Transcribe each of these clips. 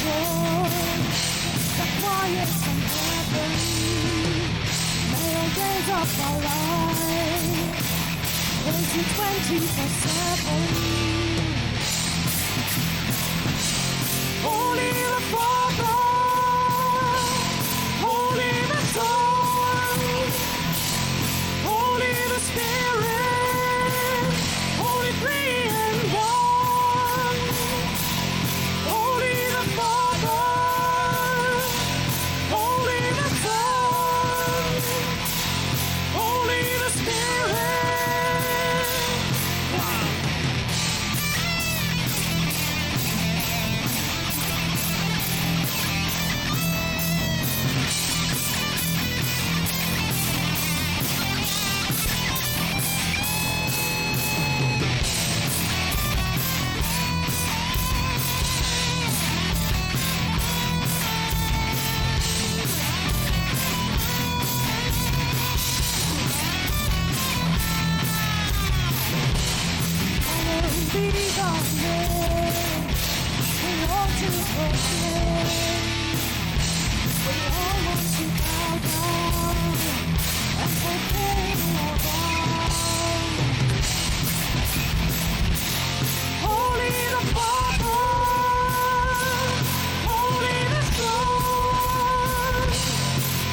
joy that quiets from heaven. May all days of our life praise you 24/7. Holy the Father, Holy the Son, Holy the Spirit, Holy Three in One. Holy the Father, Holy the Son, Holy the Spirit. Be the name we all to proclaim. We all want to bow down and proclaim our God. Holy the Father, Holy the Son,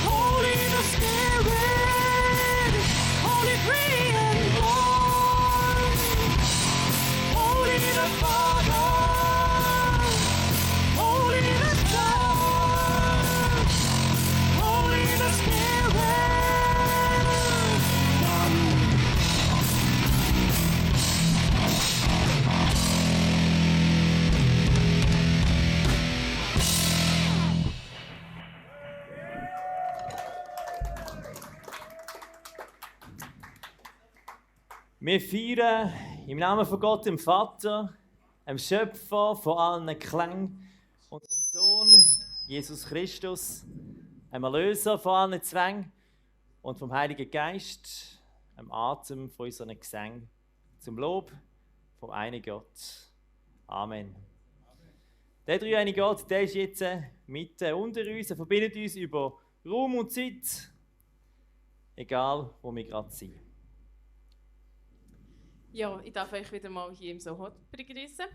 Holy the Spirit, Holy Three in One. Holy the Father, Holy the Son, Holy the Spirit. Wir feiern im Namen von Gott, dem Vater, dem Schöpfer von allen Klängen und dem Sohn, Jesus Christus, dem Erlöser von allen Zwängen und vom Heiligen Geist, dem Atem von unseren Gesängen, zum Lob vom einen Gott. Amen. Der dreieinige Gott, der ist jetzt mitten unter uns, er verbindet uns über Raum und Zeit, egal wo wir gerade sind. Ja, ich darf euch wieder mal hier im Sohot begrüßen.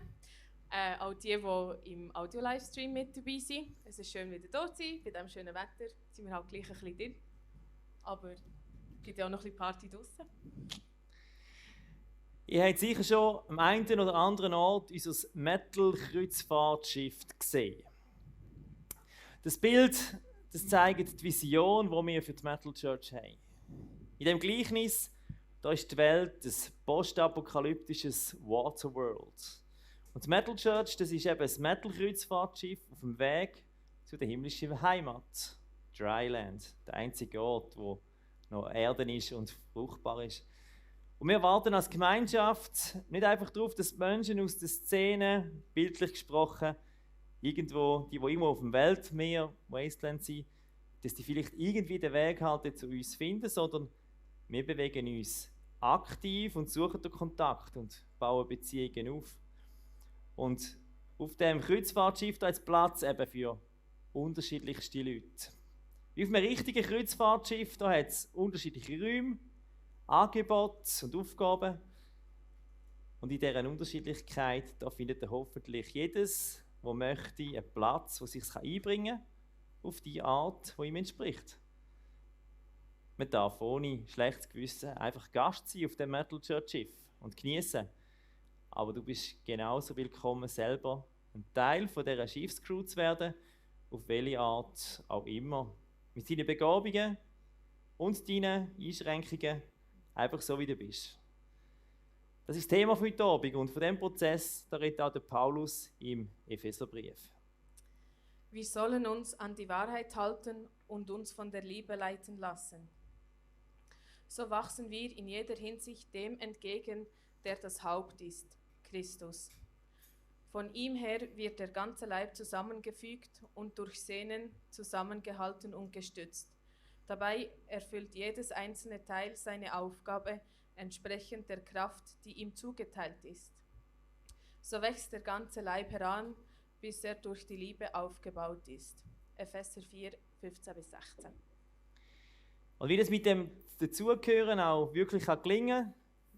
Auch die im Audio-Livestream mit dabei sind. Es ist schön, wieder da zu sein. Bei diesem schönen Wetter sind wir halt gleich ein bisschen drin. Aber es gibt ja auch noch ein bisschen Party draussen. Ihr habt sicher schon am einen oder anderen Ort unser Metal-Kreuzfahrtschiff gesehen. Das Bild, das zeigt die Vision, die wir für die Metal Church haben. In dem Gleichnis da ist die Welt ein postapokalyptisches Waterworld. Und die Metal Church, das ist eben ein Metal-Kreuzfahrtschiff auf dem Weg zu der himmlischen Heimat. Dryland, der einzige Ort, wo noch Erde ist und fruchtbar ist. Und wir warten als Gemeinschaft nicht einfach darauf, dass die Menschen aus der Szene, bildlich gesprochen, irgendwo auf dem Weltmeer, Wasteland sind, dass die vielleicht irgendwie den Weg halt zu uns finden, sondern wir bewegen uns aktiv und suchen den Kontakt und bauen Beziehungen auf. Und auf dem Kreuzfahrtschiff da ist Platz eben für unterschiedlichste Leute. Wie auf einem richtigen Kreuzfahrtschiff da hat es unterschiedliche Räume, Angebote und Aufgaben. Und in dieser Unterschiedlichkeit da findet hoffentlich jedes, der möchte, einen Platz, wo sich einbringen kann, auf die Art, die ihm entspricht. Man darf ohne schlechtes Gewissen einfach Gast sein auf dem Metal Church Schiff und genießen. Aber du bist genauso willkommen, selber ein Teil von dieser Schiffscrew zu werden, auf welche Art auch immer. Mit deinen Begabungen und deinen Einschränkungen, einfach so wie du bist. Das ist das Thema für heute Abend und von diesem Prozess da redet auch der Paulus im Epheserbrief. Wir sollen uns an die Wahrheit halten und uns von der Liebe leiten lassen. So wachsen wir in jeder Hinsicht dem entgegen, der das Haupt ist, Christus. Von ihm her wird der ganze Leib zusammengefügt und durch Sehnen zusammengehalten und gestützt. Dabei erfüllt jedes einzelne Teil seine Aufgabe entsprechend der Kraft, die ihm zugeteilt ist. So wächst der ganze Leib heran bis er durch die Liebe aufgebaut ist. Epheser 4, 15-16. Und wie das mit dem Dazugehören auch wirklich gelingen kann,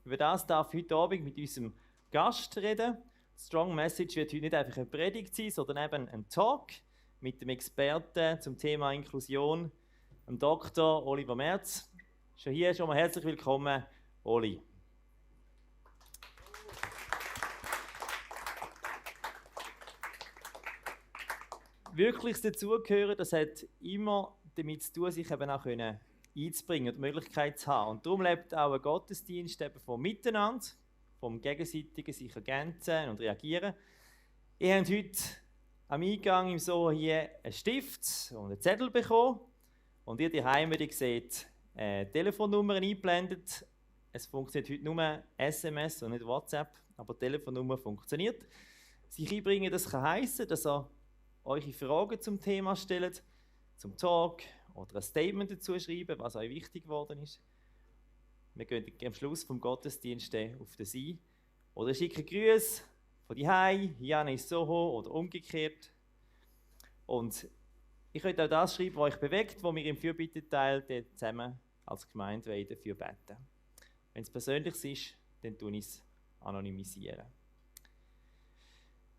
über das darf ich heute Abend mit unserem Gast reden. Strong Message wird heute nicht einfach eine Predigt sein, sondern eben ein Talk mit dem Experten zum Thema Inklusion, dem Dr. Oliver Merz. Schon hier schon mal herzlich willkommen, Oli. Wirkliches Dazugehören, das hat immer damit zu tun, sich eben auch einzubringen und die Möglichkeit zu haben. Und darum lebt auch ein Gottesdienst eben vom Miteinander, vom gegenseitigen sich ergänzen und reagieren. Ihr habt heute am Eingang im So hier einen Stift und einen Zettel bekommen. Und ihr daheim, ihr seht Telefonnummern eingeblendet. Es funktioniert heute nur SMS und nicht WhatsApp, aber die Telefonnummer funktioniert. Sich einbringen, das kann heissen, dass ihr eure Fragen zum Thema stellt, zum Talk oder ein Statement dazu schreiben, was euch wichtig geworden ist. Wir gehen am Schluss vom Gottesdienst auf das ein. Oder schicken Grüße von daheim, Jana ist Soho oder umgekehrt. Und ich könnt auch das schreiben, was euch bewegt, wo wir im Fürbitteteil zusammen als Gemeinde dafür beten. Wenn es persönlich ist, dann tue ich es anonymisieren.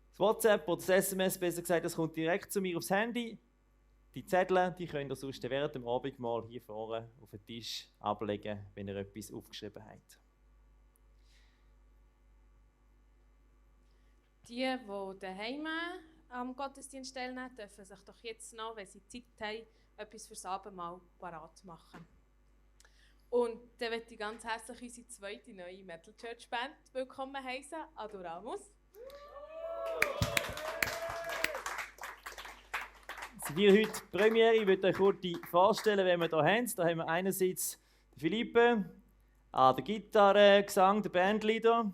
Das WhatsApp oder das SMS, besser gesagt, das kommt direkt zu mir aufs Handy. Die Zettel, die könnt ihr sonst während dem Abendmahl hier vorne auf den Tisch ablegen, wenn ihr etwas aufgeschrieben habt. Die daheim am Gottesdienst teilnehmen, dürfen sich doch jetzt noch, wenn sie Zeit haben, etwas fürs Abendmahl parat machen. Und dann möchte ich ganz herzlich unsere zweite neue Metal Church Band willkommen heißen, Adoramus. Sind wir heute Premiere? Ich würde euch kurz vorstellen, wen wir hier haben. Da haben wir einerseits Philippe an der Gitarre, Gesang, der Bandleader.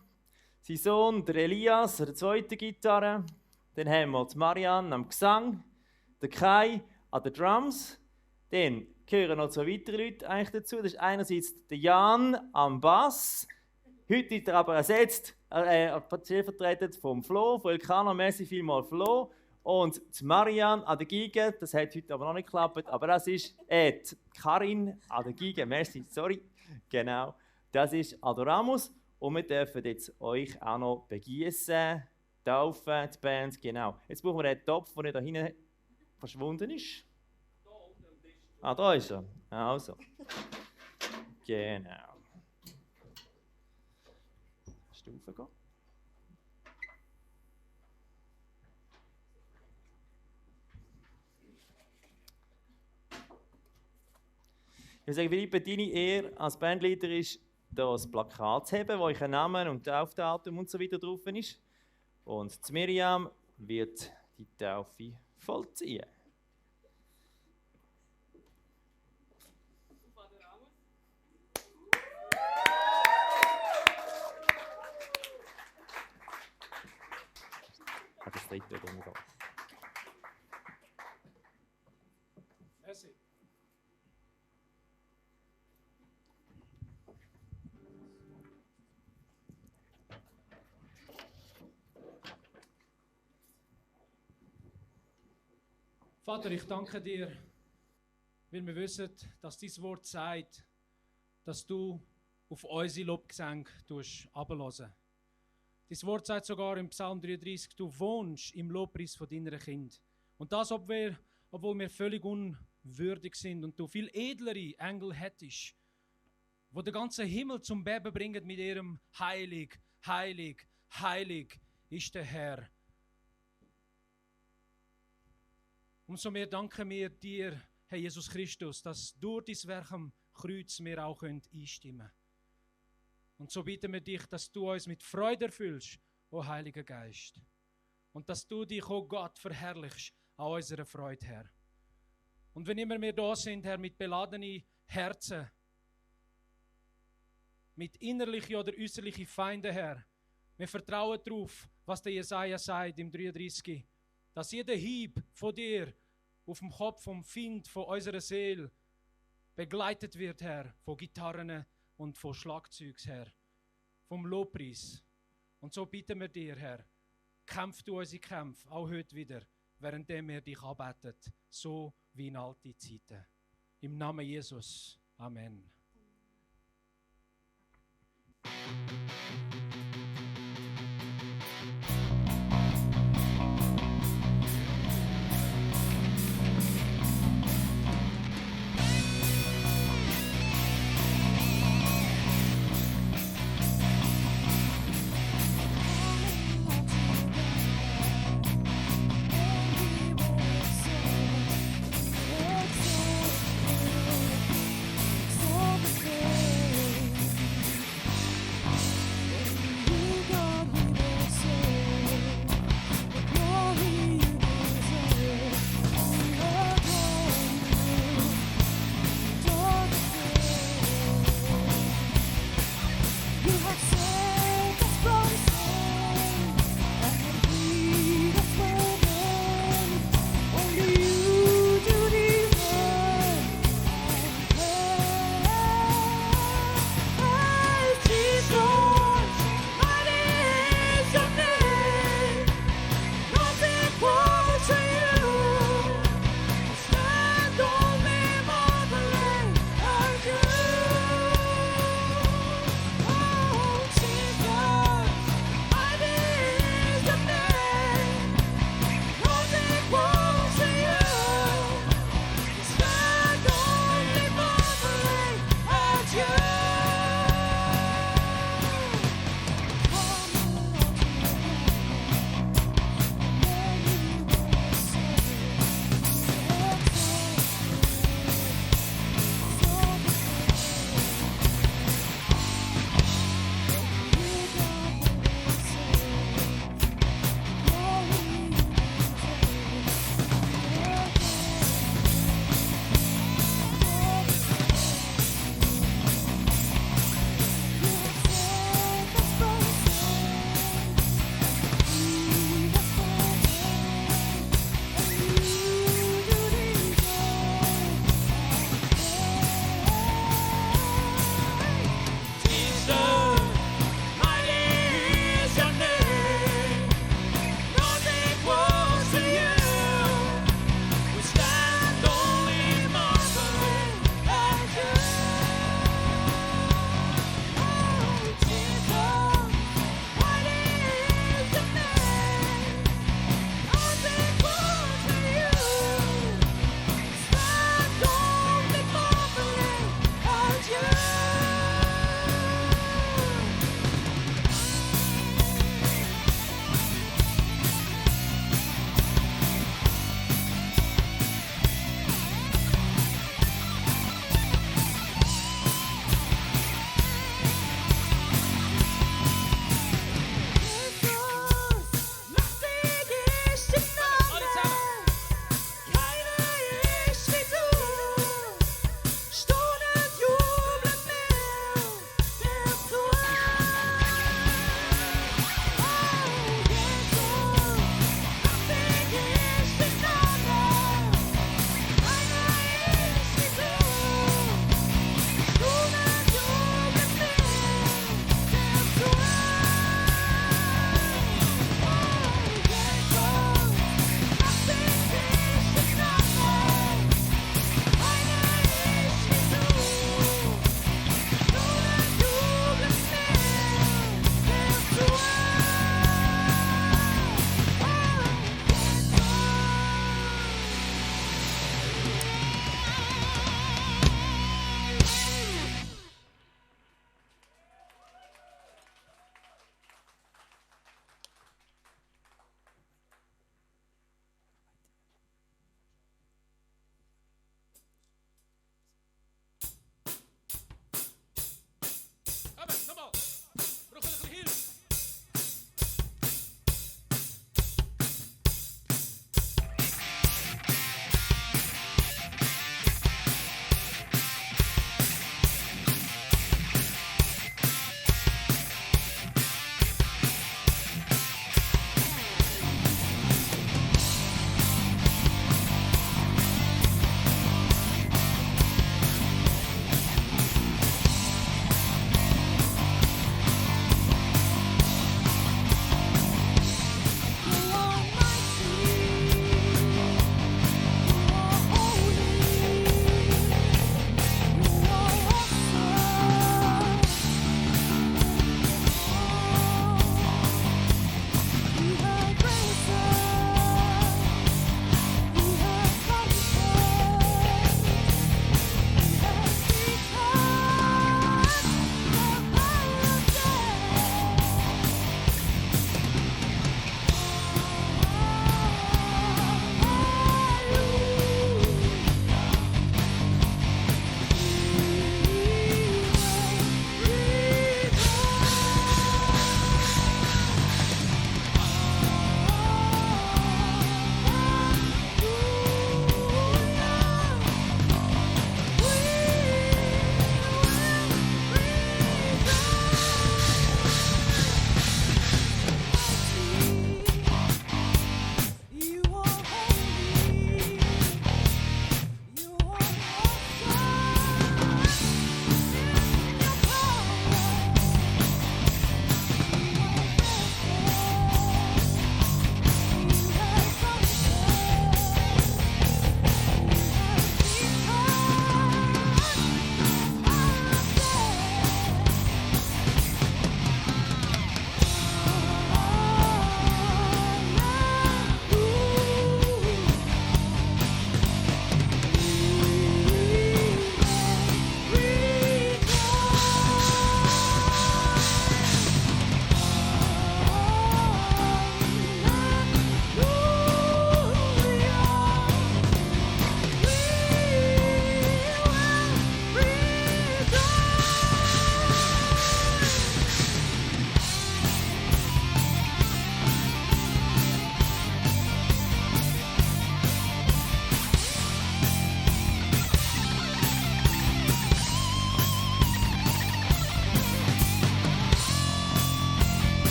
Sein Sohn, der Elias, an der zweiten Gitarre. Dann haben wir die Marianne am Gesang, der Kai an den Drums. Dann gehören noch zwei weitere Leute eigentlich dazu. Das ist einerseits der Jan am Bass. Heute ist er aber ersetzt, stellvertretend vom Flo, von Elkana. Merci vielmals Flo. Und die Marianne an der Geige, das hat heute aber noch nicht geklappt, aber das ist die Karin an der Geige. Merci, sorry. Genau, das ist Adoramus. Und wir dürfen jetzt euch auch noch begießen, taufen, die Band, genau. Jetzt brauchen wir den Topf, der da hinten verschwunden ist. Ah, da ist er. Also. Genau. Stufe gehen. Ich würde sagen, Philippe, deine Ehre als Bandleader ist, das Plakat zu haben, wo euer Name und Taufdatum und so weiter drauf ist. Und Miriam wird die Taufe vollziehen. Das dritte oder nicht. Merci. Vater, ich danke dir, weil wir wissen, dass dein Wort sagt, dass du auf unsere Lobgesänge herabhören. Dein Wort sagt sogar im Psalm 33, du wohnst im Lobpreis von deiner Kind. Und das, obwohl wir völlig unwürdig sind und du viel edlere Engel hättest, wo den ganzen Himmel zum Beben bringen mit ihrem Heilig, Heilig, Heilig ist der Herr. Umso mehr danken wir dir, Herr Jesus Christus, dass durch dein Werk am Kreuz wir auch einstimmen können. Und so bitten wir dich, dass du uns mit Freude erfüllst, o Heiliger Geist. Und dass du dich, o Gott, verherrlichst an unserer Freude, Herr. Und wenn immer wir da sind, Herr, mit beladenen Herzen, mit innerlichen oder äußerlichen Feinden, Herr, wir vertrauen darauf, was der Jesaja sagt im 33, dass jeder Hieb von dir auf dem Kopf vom Feind, von unserer Seele, begleitet wird, Herr, von Gitarren und von Schlagzeugs, Herr, vom Lobpreis. Und so bitten wir dir, Herr, Kämpf du unsere Kämpfe, auch heute wieder, währenddem wir dich anbeten, so wie in alten Zeiten. Im Namen Jesus. Amen. So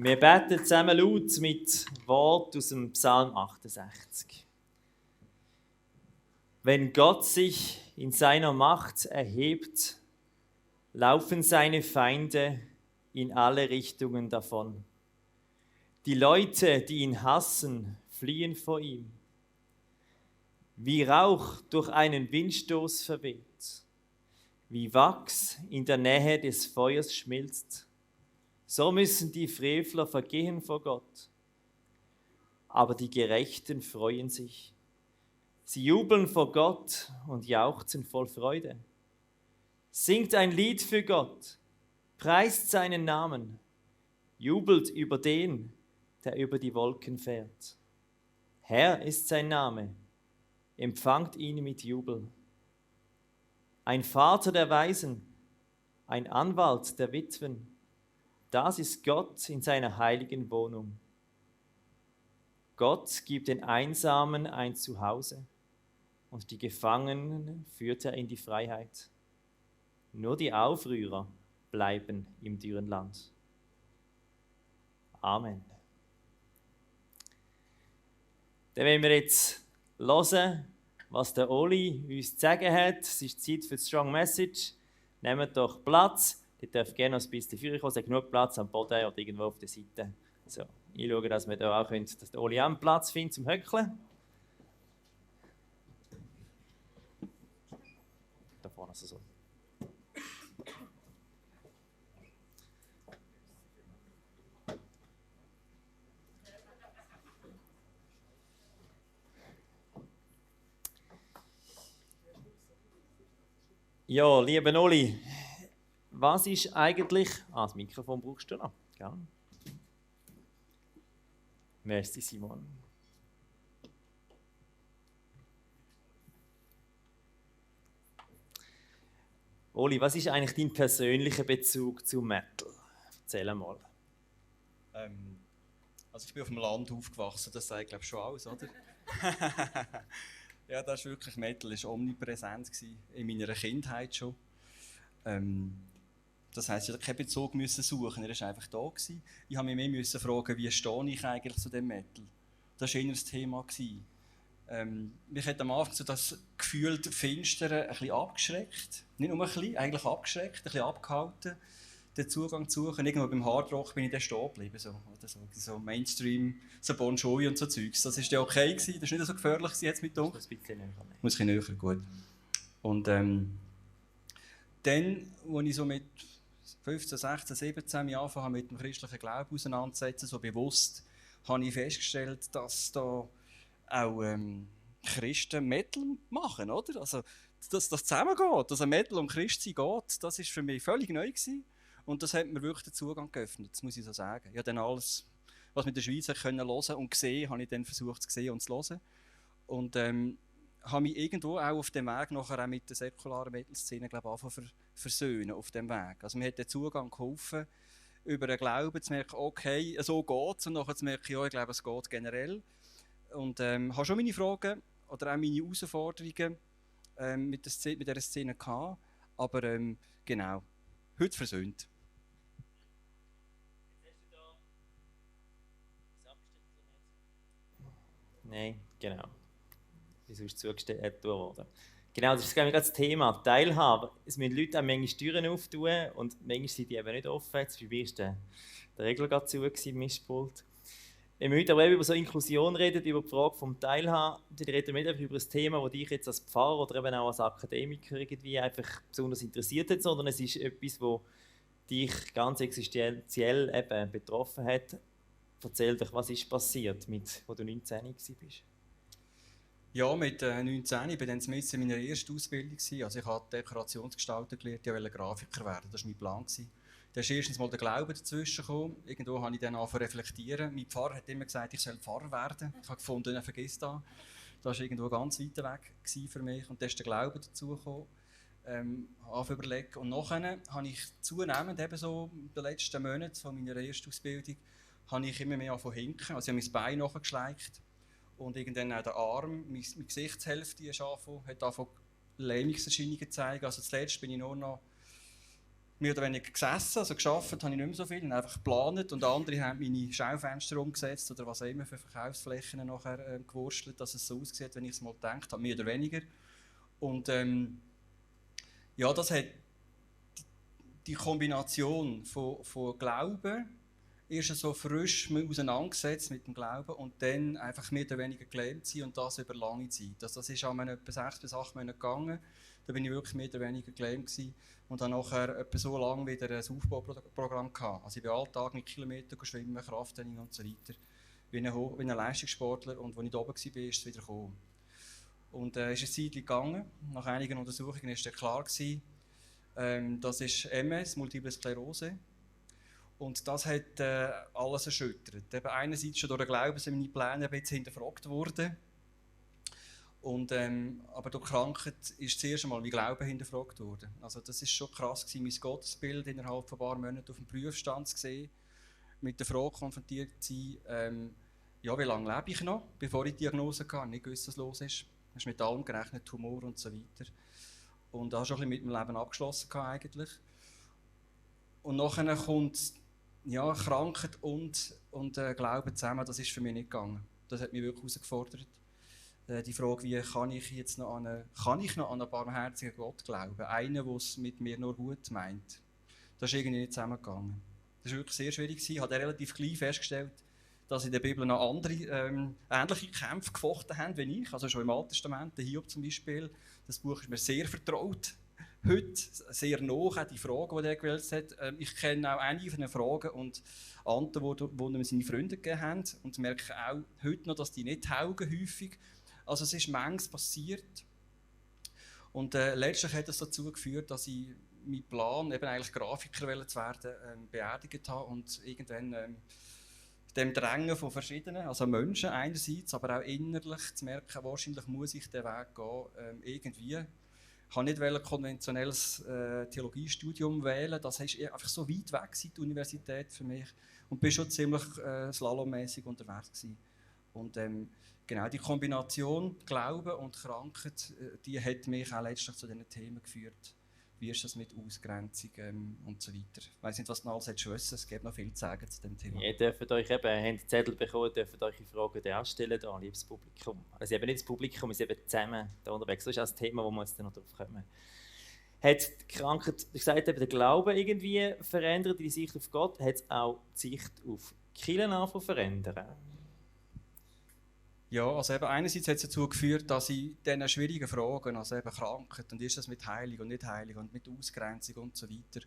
Wir beten zusammen laut mit Wort aus dem Psalm 68. Wenn Gott sich in seiner Macht erhebt, laufen seine Feinde in alle Richtungen davon. Die Leute, die ihn hassen, fliehen vor ihm. Wie Rauch durch einen Windstoß verweht, wie Wachs in der Nähe des Feuers schmilzt, so müssen die Frevler vergehen vor Gott. Aber die Gerechten freuen sich. Sie jubeln vor Gott und jauchzen voll Freude. Singt ein Lied für Gott, preist seinen Namen, jubelt über den, der über die Wolken fährt. Herr ist sein Name, empfangt ihn mit Jubel. Ein Vater der Weisen, ein Anwalt der Witwen, das ist Gott in seiner heiligen Wohnung. Gott gibt den Einsamen ein Zuhause und die Gefangenen führt er in die Freiheit. Nur die Aufrührer bleiben im dürren Land. Amen. Dann wollen wir jetzt hören was der Oli uns zu sagen hat. Es ist Zeit für die Strong Message. Nehmt doch Platz. Ihr dürft gerne noch ein bisschen vorkommen, es hat genug Platz am Boden oder irgendwo auf der Seite. So, ich schaue, dass wir da auch können, dass der Oli auch einen Platz findet zum Höckeln. Da vorne also so. Ja, lieber Oli, was ist eigentlich... das Mikrofon brauchst du noch. Gell? Merci, Simon. Oli, was ist eigentlich dein persönlicher Bezug zu Metal? Erzähl mal. Also ich bin auf dem Land aufgewachsen, das sagt glaube ich schon alles, oder? Ja, das ist wirklich, Metal war omnipräsent in meiner Kindheit schon. Das heisst, ich musste keinen Bezug suchen, er war einfach da. Ich musste mich mehr fragen, wie stehe ich eigentlich zu dem Metal? Das war eher das Thema. Mich hat am Anfang so das Gefühl Finstere ein bisschen abgeschreckt. Nicht nur ein bisschen, eigentlich abgeschreckt, ein bisschen abgehalten, den Zugang zu suchen. Irgendwo beim Hardrock bin ich dann stehen geblieben. So Mainstream, so Bon Jovi und so Zeugs. Das war dann okay, das war nicht so gefährlich jetzt mit uns. Muss ein bisschen näher. Muss ich näher, gut. Und dann, als ich so mit 15, 16, 17 mich angefangen mit dem christlichen Glauben auseinandersetzen, so bewusst, habe ich festgestellt, dass da auch Christen Metal machen, oder? Also, dass das zusammengeht, dass ein Metal um Christsein geht, das war für mich völlig neu gewesen. Und das hat mir wirklich den Zugang geöffnet, das muss ich so sagen. Ja, dann alles, was wir in der Schweiz hören und sehen, habe ich dann versucht zu sehen und zu hören. Und habe mich irgendwo auch auf dem Weg nachher auch mit der säkularen Metal-Szene versöhnen auf dem Weg. Also mir hat der Zugang geholfen, über den Glauben zu merken, okay, so geht es. Und nachher zu merken, ja, ich glaube, es geht generell. Und habe schon meine Fragen oder auch meine Herausforderungen mit dieser Szene gehabt. Aber genau, heute versöhnt. Nein, genau. Wieso ist zugestellt worden? Genau, das ist gerade das Thema. Teilhabe. Es müssen Leute auch manchmal Türen auftun und manchmal sind die eben nicht offen. Jetzt bei mir war der Regler gerade zu im Mischpult. Wenn wir heute aber eben über so Inklusion reden, über die Frage vom Teilhaben, dann reden wir nicht einfach über ein Thema, das dich jetzt als Pfarrer oder eben auch als Akademiker irgendwie einfach besonders interessiert hat, sondern es ist etwas, das dich ganz existenziell eben betroffen hat. Erzähl doch, was ist passiert, als du 19 warst? Ja, mit 19 war ich dann mit in meiner ersten Ausbildung. Also ich habe Dekorationsgestalter gelernt, ich wollte Grafiker werden, das war mein Plan. Da ist erstens mal der Glaube dazwischen gekommen. Irgendwo habe ich dann angefangen zu reflektieren. Mein Pfarrer hat immer gesagt, ich soll Pfarrer werden. Ich habe gefunden, vergiss das. Das war irgendwo ganz weit weg für mich. Und dann ist der Glaube dazugekommen. Auf überlegen. Und nachher habe ich zunehmend, eben so in den letzten Monaten von meiner ersten Ausbildung, habe ich immer mehr angefangen zu hinken. Also ich habe mein Bein nachgeschleicht. Und irgendwann auch der Arm, meine Gesichtshälfte hat angefangen Lähmungserscheinungen zu zeigen. Also zuletzt bin ich nur noch mehr oder weniger gesessen, also gearbeitet habe ich nicht mehr so viel, und einfach geplant. Und andere haben meine Schaufenster umgesetzt oder was auch immer für Verkaufsflächen nachher gewurstelt, dass es so aussieht, wenn ich es mal gedacht habe, mehr oder weniger. Und ja, das hat die Kombination von Glauben, erst so frisch auseinandergesetzt mit dem Glauben und dann einfach mehr oder weniger gelähmt sein und das über lange Zeit. Das ist an etwa 6 bis 8 Monate gegangen. Da bin ich wirklich mehr oder weniger gelähmt gewesen und dann nachher etwa so lange wieder ein Aufbauprogramm gehabt. Also ich bin alltag mit Kilometern schwimmen, Krafttraining und so weiter. Wie ein Leistungssportler, und als ich da oben war, ist es wieder gekommen. Und es ist eine Zeit gegangen. Nach einigen Untersuchungen war dann klar gewesen, das ist MS, Multiple Sklerose. Und das hat alles erschüttert. Eben einerseits schon durch den Glauben sind meine Pläne ein bisschen hinterfragt worden. Und, aber durch die Krankheit ist zuerst einmal mein Glaube hinterfragt worden. Also das ist schon krass gewesen, mein Gottesbild innerhalb von ein paar Monaten auf dem Prüfstand zu sehen, mit der Frage konfrontiert zu sein, ja, wie lange lebe ich noch, bevor ich die Diagnose hatte, nicht gewusst, was los ist. Es ist mit allem gerechnet, Tumor und so weiter. Und da habe ich schon ein bisschen mit dem Leben abgeschlossen eigentlich. Und nachher kommt ja, Krankheit und Glauben zusammen, das ist für mich nicht gegangen. Das hat mich wirklich herausgefordert. Die Frage, wie kann ich jetzt noch an einen barmherzigen Gott glauben? Einen, der es mit mir nur gut meint. Das ist irgendwie nicht zusammengegangen. Das war wirklich sehr schwierig. Ich habe relativ gleich festgestellt, dass in der Bibel noch andere ähnliche Kämpfe gefochten haben wie ich. Also schon im Alten Testament, der Hiob zum Beispiel. Das Buch ist mir sehr vertraut. Heute sehr nah, auch die Fragen, die er gewählt hat. Ich kenne auch einige von den Fragen und Antworten, die ihm seine Freunde gegeben haben. Und merke auch heute noch, dass die nicht taugen häufig. Also es ist manches passiert. Und letztlich hat es dazu geführt, dass ich meinen Plan, eben eigentlich Grafiker zu werden, beerdigt habe und irgendwann dem Drängen von verschiedenen, also Menschen einerseits, aber auch innerlich zu merken, wahrscheinlich muss ich den Weg gehen, irgendwie. Ich wollte nicht ein konventionelles Theologiestudium wählen, das ist einfach so weit weg die Universität für mich und bin schon ziemlich slalommäßig unterwegs gewesen. Und genau die Kombination Glauben und Krankheit, die hat mich auch letztlich zu diesen Themen geführt. Wie ist das mit Ausgrenzung und so weiter. Ich weiss nicht, was du noch alles wissen. Es gibt noch viel zu sagen zu dem Thema. Ihr dürft euch eben, habt Zettel bekommen, dürft eure Fragen auch stellen, da, liebes Publikum. Also eben nicht das Publikum, wir sind eben zusammen da unterwegs. Das ist auch das Thema, wo wir jetzt noch drauf kommen. Hat die Krankheit, du gesagt, eben, der Glaube irgendwie verändert, die Sicht auf Gott, hat es auch die Sicht auf die Kirche angefangen verändern? Ja, also eben einerseits hat es dazu geführt, dass ich diesen schwierigen Fragen, also eben Krankheit und ist das mit Heilung und nicht Heilung und mit Ausgrenzung und so weiter,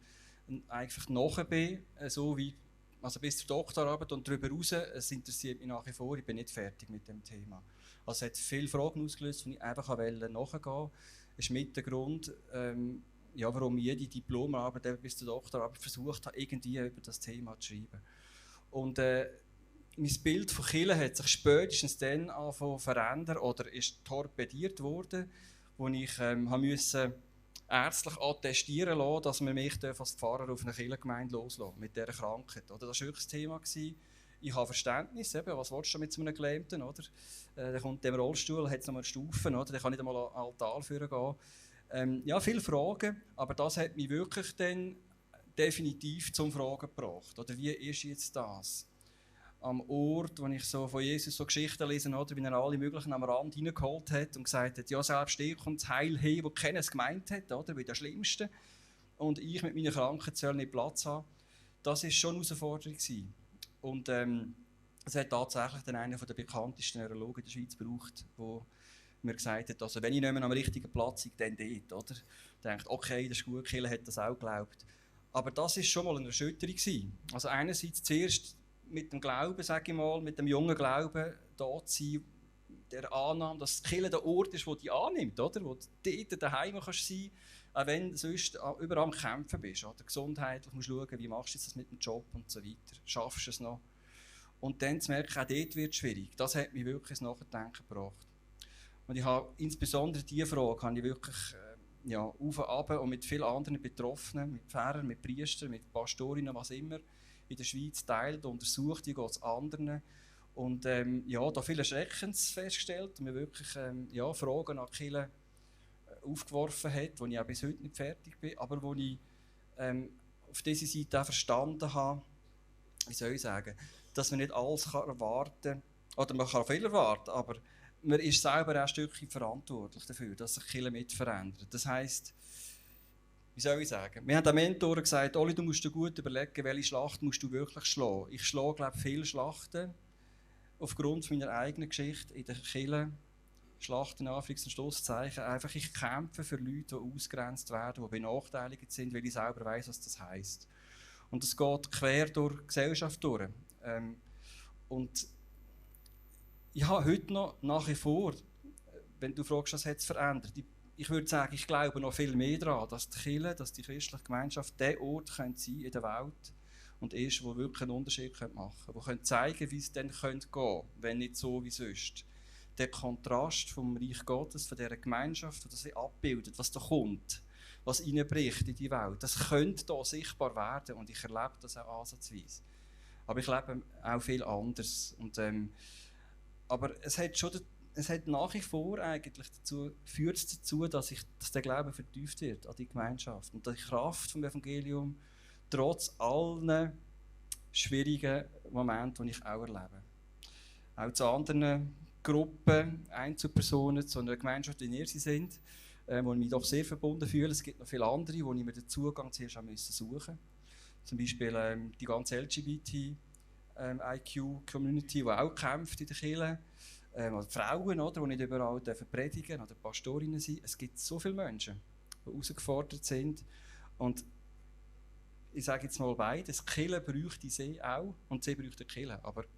einfach nachher bin, so wie, also bis zur Doktorarbeit und darüber hinaus, es interessiert mich nach wie vor, ich bin nicht fertig mit dem Thema. Also es hat viele Fragen ausgelöst, die ich einfach nachgehen wollte. Das ist mit der Grund, ja, warum ich jede Diplomarbeit bis zur Doktorarbeit versucht habe, irgendwie über das Thema zu schreiben. Und mein Bild von Kirche hat sich spätestens dann angefangen zu verändern oder ist torpediert worden, wo ich musste ärztlich attestieren lassen, dass man mich als Pfarrer auf eine Kirchengemeinde loslassen mit dieser Krankheit. Oder das war wirklich das Thema. Ich habe Verständnis, eben, was willst du mit so einem Gelähmten? Oder? Der kommt in dem Rollstuhl, hat noch mal Stufen, oder? Der kann nicht einmal an den Altar führen gehen. Ja, viele Fragen, aber das hat mich wirklich dann definitiv zum Fragen gebracht. Oder wie ist jetzt das? Am Ort, wo ich so von Jesus so Geschichten lese, oder, wie er alle möglichen am Rand hineingeholt hat und gesagt hat, ja, selbst dir kommt das Heil her, wo keiner es gemeint hat, oder, wie der Schlimmste. Und ich mit meiner Krankheit soll nicht Platz haben. Das war schon eine Herausforderung. Und es hat tatsächlich dann einer der bekanntesten Neurologen in der Schweiz gebraucht, der mir gesagt hat, also wenn ich nicht mehr am richtigen Platz bin, dann dort. Oder? Ich dachte, okay, das ist gut, Kille hat das auch geglaubt. Aber das war schon mal eine Erschütterung. Also einerseits zuerst mit dem Glauben, sage ich mal, mit dem jungen Glauben, da zu sein, der Annahme, dass Kirche der Ort ist, wo dich annimmt, oder? Wo du dort daheim sein kannst, auch wenn du sonst überall am Kämpfen bist. Oder? Gesundheitlich musst du schauen, wie machst du das mit dem Job und so weiter. Schaffst du es noch? Und dann zu merken, auch dort wird es schwierig. Das hat mich wirklich ins Nachdenken gebracht. Und ich habe insbesondere diese Frage habe ich wirklich ja, auf und ab und mit vielen anderen Betroffenen, mit Pfarrern, mit Priestern, mit Pastorinnen, was immer, in der Schweiz teilt, untersucht, wie geht es anderen. Und ja, da viel Erschreckendes festgestellt und mir wirklich ja, Fragen nach Kirche aufgeworfen hat, wo ich auch bis heute nicht fertig bin, aber wo ich auf dieser Seite auch verstanden habe, wie soll ich sagen, dass man nicht alles erwarten kann, oder man kann viel erwarten, aber man ist selber auch ein Stückchen verantwortlich dafür, dass sich Kirche mit verändert. Das heisst, wie soll ich sagen? Wir haben den Mentoren gesagt, Oli, du musst dir gut überlegen, welche Schlacht musst du wirklich schlagen. Ich schlage, glaube ich, viele Schlachten aufgrund meiner eigenen Geschichte in der Kirche. Schlachten, Anführungs- und Schlusszeichen. Einfach, ich kämpfe für Leute, die ausgegrenzt werden, die benachteiligt sind, weil ich selber weiss, was das heisst. Und es geht quer durch die Gesellschaft durch. Und ich habe heute noch nach wie vor, wenn du fragst, was hat es verändert, ich würde sagen, ich glaube noch viel mehr daran, dass die Kirche, dass die christliche Gemeinschaft der Ort sein könnte in der Welt und ist, wo wirklich einen Unterschied machen könnte, wo könnte zeigen, wie es dann gehen könnte, wenn nicht so wie sonst. Der Kontrast vom Reich Gottes, von dieser Gemeinschaft, das sie abbildet, was da kommt, was reinbricht in die Welt, das könnte da sichtbar werden und ich erlebe das auch ansatzweise. Aber ich lebe auch viel anders. Und, aber es hat nach wie vor eigentlich führt dazu, dass der Glaube vertieft wird an die Gemeinschaft und die Kraft vom Evangelium trotz allen schwierigen Momenten, die ich auch erlebe. Auch zu anderen Gruppen, Einzelpersonen zu einer Gemeinschaft, in der sie sind, wo ich mich doch sehr verbunden fühle. Es gibt noch viele andere, wo ich mir den Zugang zuerst suchen musste. Zum Beispiel die ganze LGBT-IQ-Community, die auch kämpft in der Kirche. Oder Frauen, oder, die nicht überall predigen oder Pastorinnen sind. Es gibt so viele Menschen, die herausgefordert sind. Und ich sage jetzt mal beides. Die Kirche bräuchte sie auch und sie bräuchte die Kirche. Aber die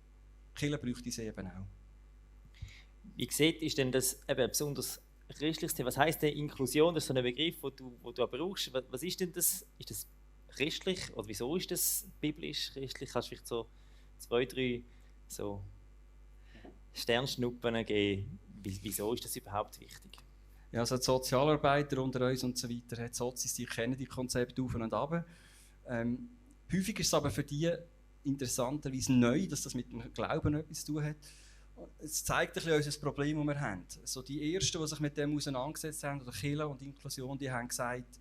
Kirche bräuchte sie eben auch. Wie sieht ist denn das eben besonders christliches Thema? Was heisst denn Inklusion? Das ist so ein Begriff, den du auch brauchst. Was ist denn das? Ist das christlich? Oder wieso ist das biblisch christlich? Kannst du vielleicht so 2, 3 so Sternschnuppen geben? Wieso ist das überhaupt wichtig? Ja, also die Sozialarbeiter unter uns und so weiter, die Sozis, die kennen die Konzepte auf und ab. Häufig ist es aber für die interessanterweise neu, dass das mit dem Glauben etwas zu tun hat. Es zeigt ein bisschen unser Problem, das wir haben. Also die Ersten, die sich mit dem auseinandergesetzt haben, oder Kirche und Inklusion, die haben gesagt,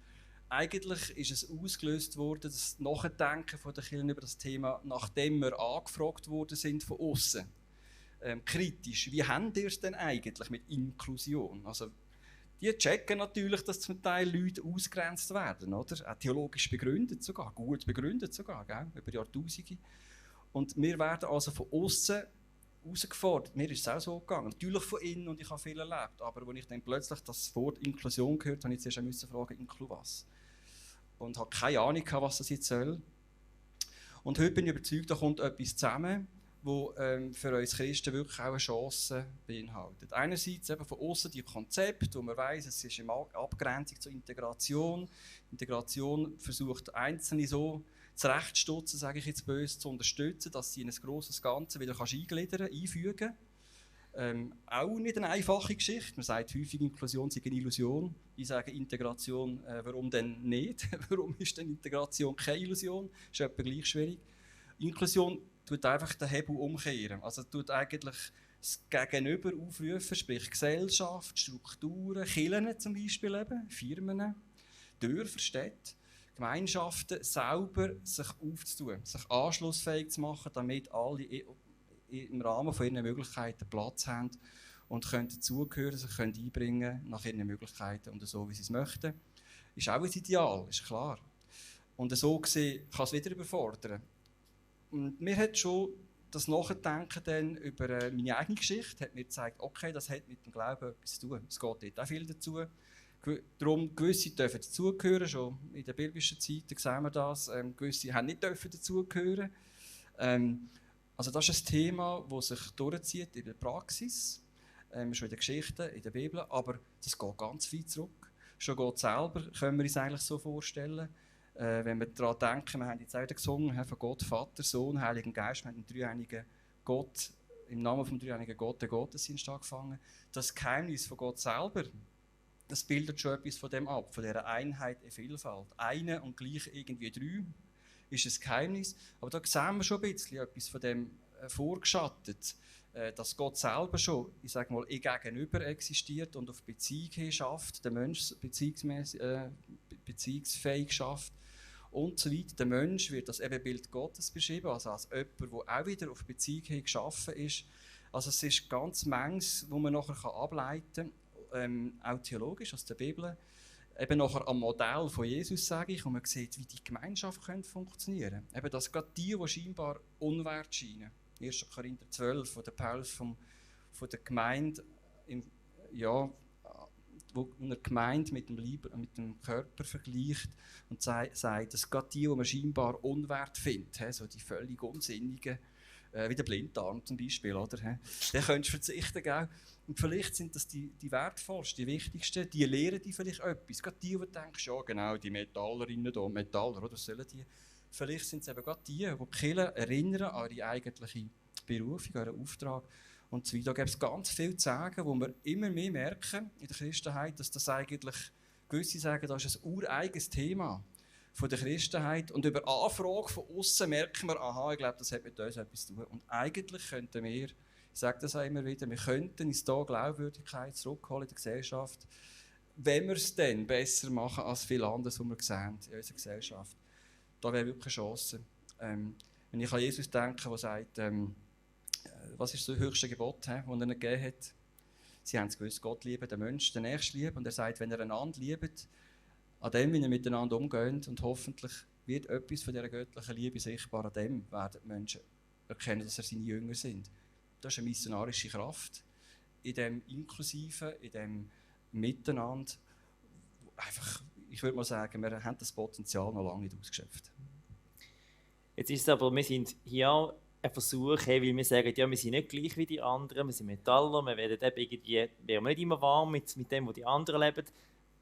eigentlich ist es ausgelöst worden, das Nachdenken von der Kirche über das Thema, nachdem wir angefragt worden sind von außen. Kritisch, wie habt ihr es denn eigentlich mit Inklusion? Also, die checken natürlich, dass zum Teil Leute ausgegrenzt werden, oder? Auch theologisch begründet sogar, gut begründet sogar, gell? Über Jahrtausende. Und wir werden also von außen herausgefordert. Mir ist es auch so gegangen. Natürlich von innen und ich habe viel erlebt. Aber als ich dann plötzlich das Wort Inklusion gehört habe, ich zuerst fragen, Inklu was? Und habe keine Ahnung, was das jetzt soll. Und heute bin ich überzeugt, da kommt etwas zusammen, das für uns Christen wirklich auch eine Chance beinhaltet. Einerseits eben von außen die Konzepte, wo man weiss, es ist eine Abgrenzung zur Integration. Integration versucht Einzelne so zurechtstutzen, sage ich jetzt böse, zu unterstützen, dass sie in ein grosses Ganze wieder einfügen kann. Auch nicht eine einfache Geschichte. Man sagt häufig, Inklusion sei eine Illusion. Ich sage Integration, warum denn nicht? Warum ist denn Integration keine Illusion? Das ist etwa gleich schwierig. Inklusion tut einfach den Hebel umkehren. Also tut eigentlich das Gegenüber aufrufen, sprich Gesellschaft, Strukturen, Kirchen zum Beispiel eben, Firmen, Dörfer, Städte, Gemeinschaften selber sich aufzutun, sich anschlussfähig zu machen, damit alle im Rahmen von ihren Möglichkeiten Platz haben und können dazugehören, sich können einbringen nach ihren Möglichkeiten und so, wie sie es möchten. Ist auch ein Ideal, ist klar. Und so gesehen kann es wieder überfordern. Und mir hat schon das Nachdenken dann über meine eigene Geschichte hat mir gezeigt, okay, das hat mit dem Glauben etwas zu tun. Es geht dort auch viel dazu. Darum, gewisse dürfen dazugehören, schon in der biblischen Zeit sehen wir das. Gewisse haben nicht dazugehören. Also das ist ein Thema, das sich durchzieht in der Praxis, schon in der Geschichte, in der Bibel, aber das geht ganz weit zurück. Schon Gott selber können wir uns eigentlich so vorstellen. Wenn wir daran denken, wir haben jetzt auch gesungen, von Gott, Vater, Sohn, Heiligen Geist, wir haben den dreieinigen Gott, im Namen des dreieinigen Gott, den Gottesdienst angefangen. Das Geheimnis von Gott selber, das bildet schon etwas von dem ab, von dieser Einheit in Vielfalt. Eine und gleich irgendwie 3 ist ein Geheimnis, aber da sehen wir schon ein bisschen etwas von dem vorgeschattet, dass Gott selber schon, ich sage mal, gegenüber existiert und auf Beziehung hin schafft, der Mensch beziehungsfähig schafft und so weiter. Der Mensch wird als Ebenbild Gottes beschrieben, also als jemand, der auch wieder auf Beziehung hin geschaffen ist. Also es ist ganz manches, wo man nachher ableiten kann, auch theologisch aus der Bibel, eben nachher am Modell von Jesus, sage ich, und man sieht, wie die Gemeinschaft funktionieren könnte. Eben, dass gerade die scheinbar unwert scheinen. 1. Korinther 12, wo der Paulus von der Gemeinde, wo eine Gemeinde mit dem Körper vergleicht und sagt, dass gerade die man scheinbar unwert findet, so die völlig unsinnigen, wie der Blinddarm zum Beispiel, oder? Den könntest du verzichten, gell? Und vielleicht sind das die wertvollsten, die wichtigsten, die lehren die vielleicht etwas. Gerade die denkst, ja genau, die Metallerinnen da, Metaller, oder sollen die? Vielleicht sind es eben gerade die Kirche erinnern an ihre eigentliche Berufung, an ihren Auftrag. Und so weiter. Da gibt es ganz viel zu sagen, wo wir immer mehr merken in der Christenheit, dass das eigentlich, gewisse sagen, das ist ein ureigenes Thema von der Christenheit. Und über Anfrage von außen merken wir, aha, ich glaube, das hat mit uns etwas zu tun. Und eigentlich könnten wir, ich sage das auch immer wieder, wir könnten uns hier Glaubwürdigkeit zurückholen in der Gesellschaft, wenn wir es dann besser machen als viel anderes, was wir sehen in unserer Gesellschaft. Da wäre wirklich eine Chance. Wenn ich an Jesus denke, der sagt, was ist das höchste Gebot, das er ihnen gegeben hat? Sie haben es gewusst, Gott liebe den Menschen, den Nächsten lieben. Und er sagt, wenn ihr einander liebt, an dem, wie ihr miteinander umgeht, und hoffentlich wird etwas von dieser göttlichen Liebe sichtbar, an dem werden die Menschen erkennen, dass er seine Jünger sind. Das ist eine missionarische Kraft in dem Inklusiven, in dem Miteinander. Einfach, ich würde mal sagen, wir haben das Potenzial noch lange nicht ausgeschöpft. Jetzt ist es aber, wir sind hier ein Versuch, hey, weil wir sagen, ja, wir sind nicht gleich wie die anderen, wir sind Metaller, wir werden eben irgendwie, werden wir nicht immer warm mit dem, was die anderen leben,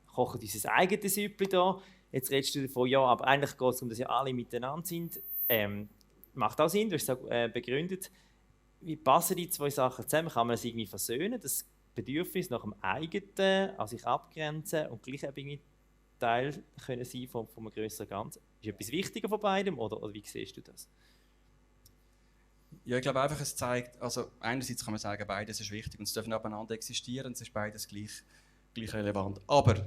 kochen unser eigenes Süppli da. Jetzt redest du davon, ja, aber eigentlich geht es darum, dass ja alle miteinander sind. Macht auch Sinn, du hast es auch begründet. Wie passen die zwei Sachen zusammen? Kann man das irgendwie versöhnen, das Bedürfnis nach dem eigenen, an sich abgrenzen und gleich irgendwie Teil können sein von einem grösseren Ganzen? Ist etwas wichtiger von beidem oder wie siehst du das? Ja, ich glaube einfach, es zeigt, also einerseits kann man sagen, beides ist wichtig und es dürfen nebeneinander existieren, es ist beides gleich relevant. Aber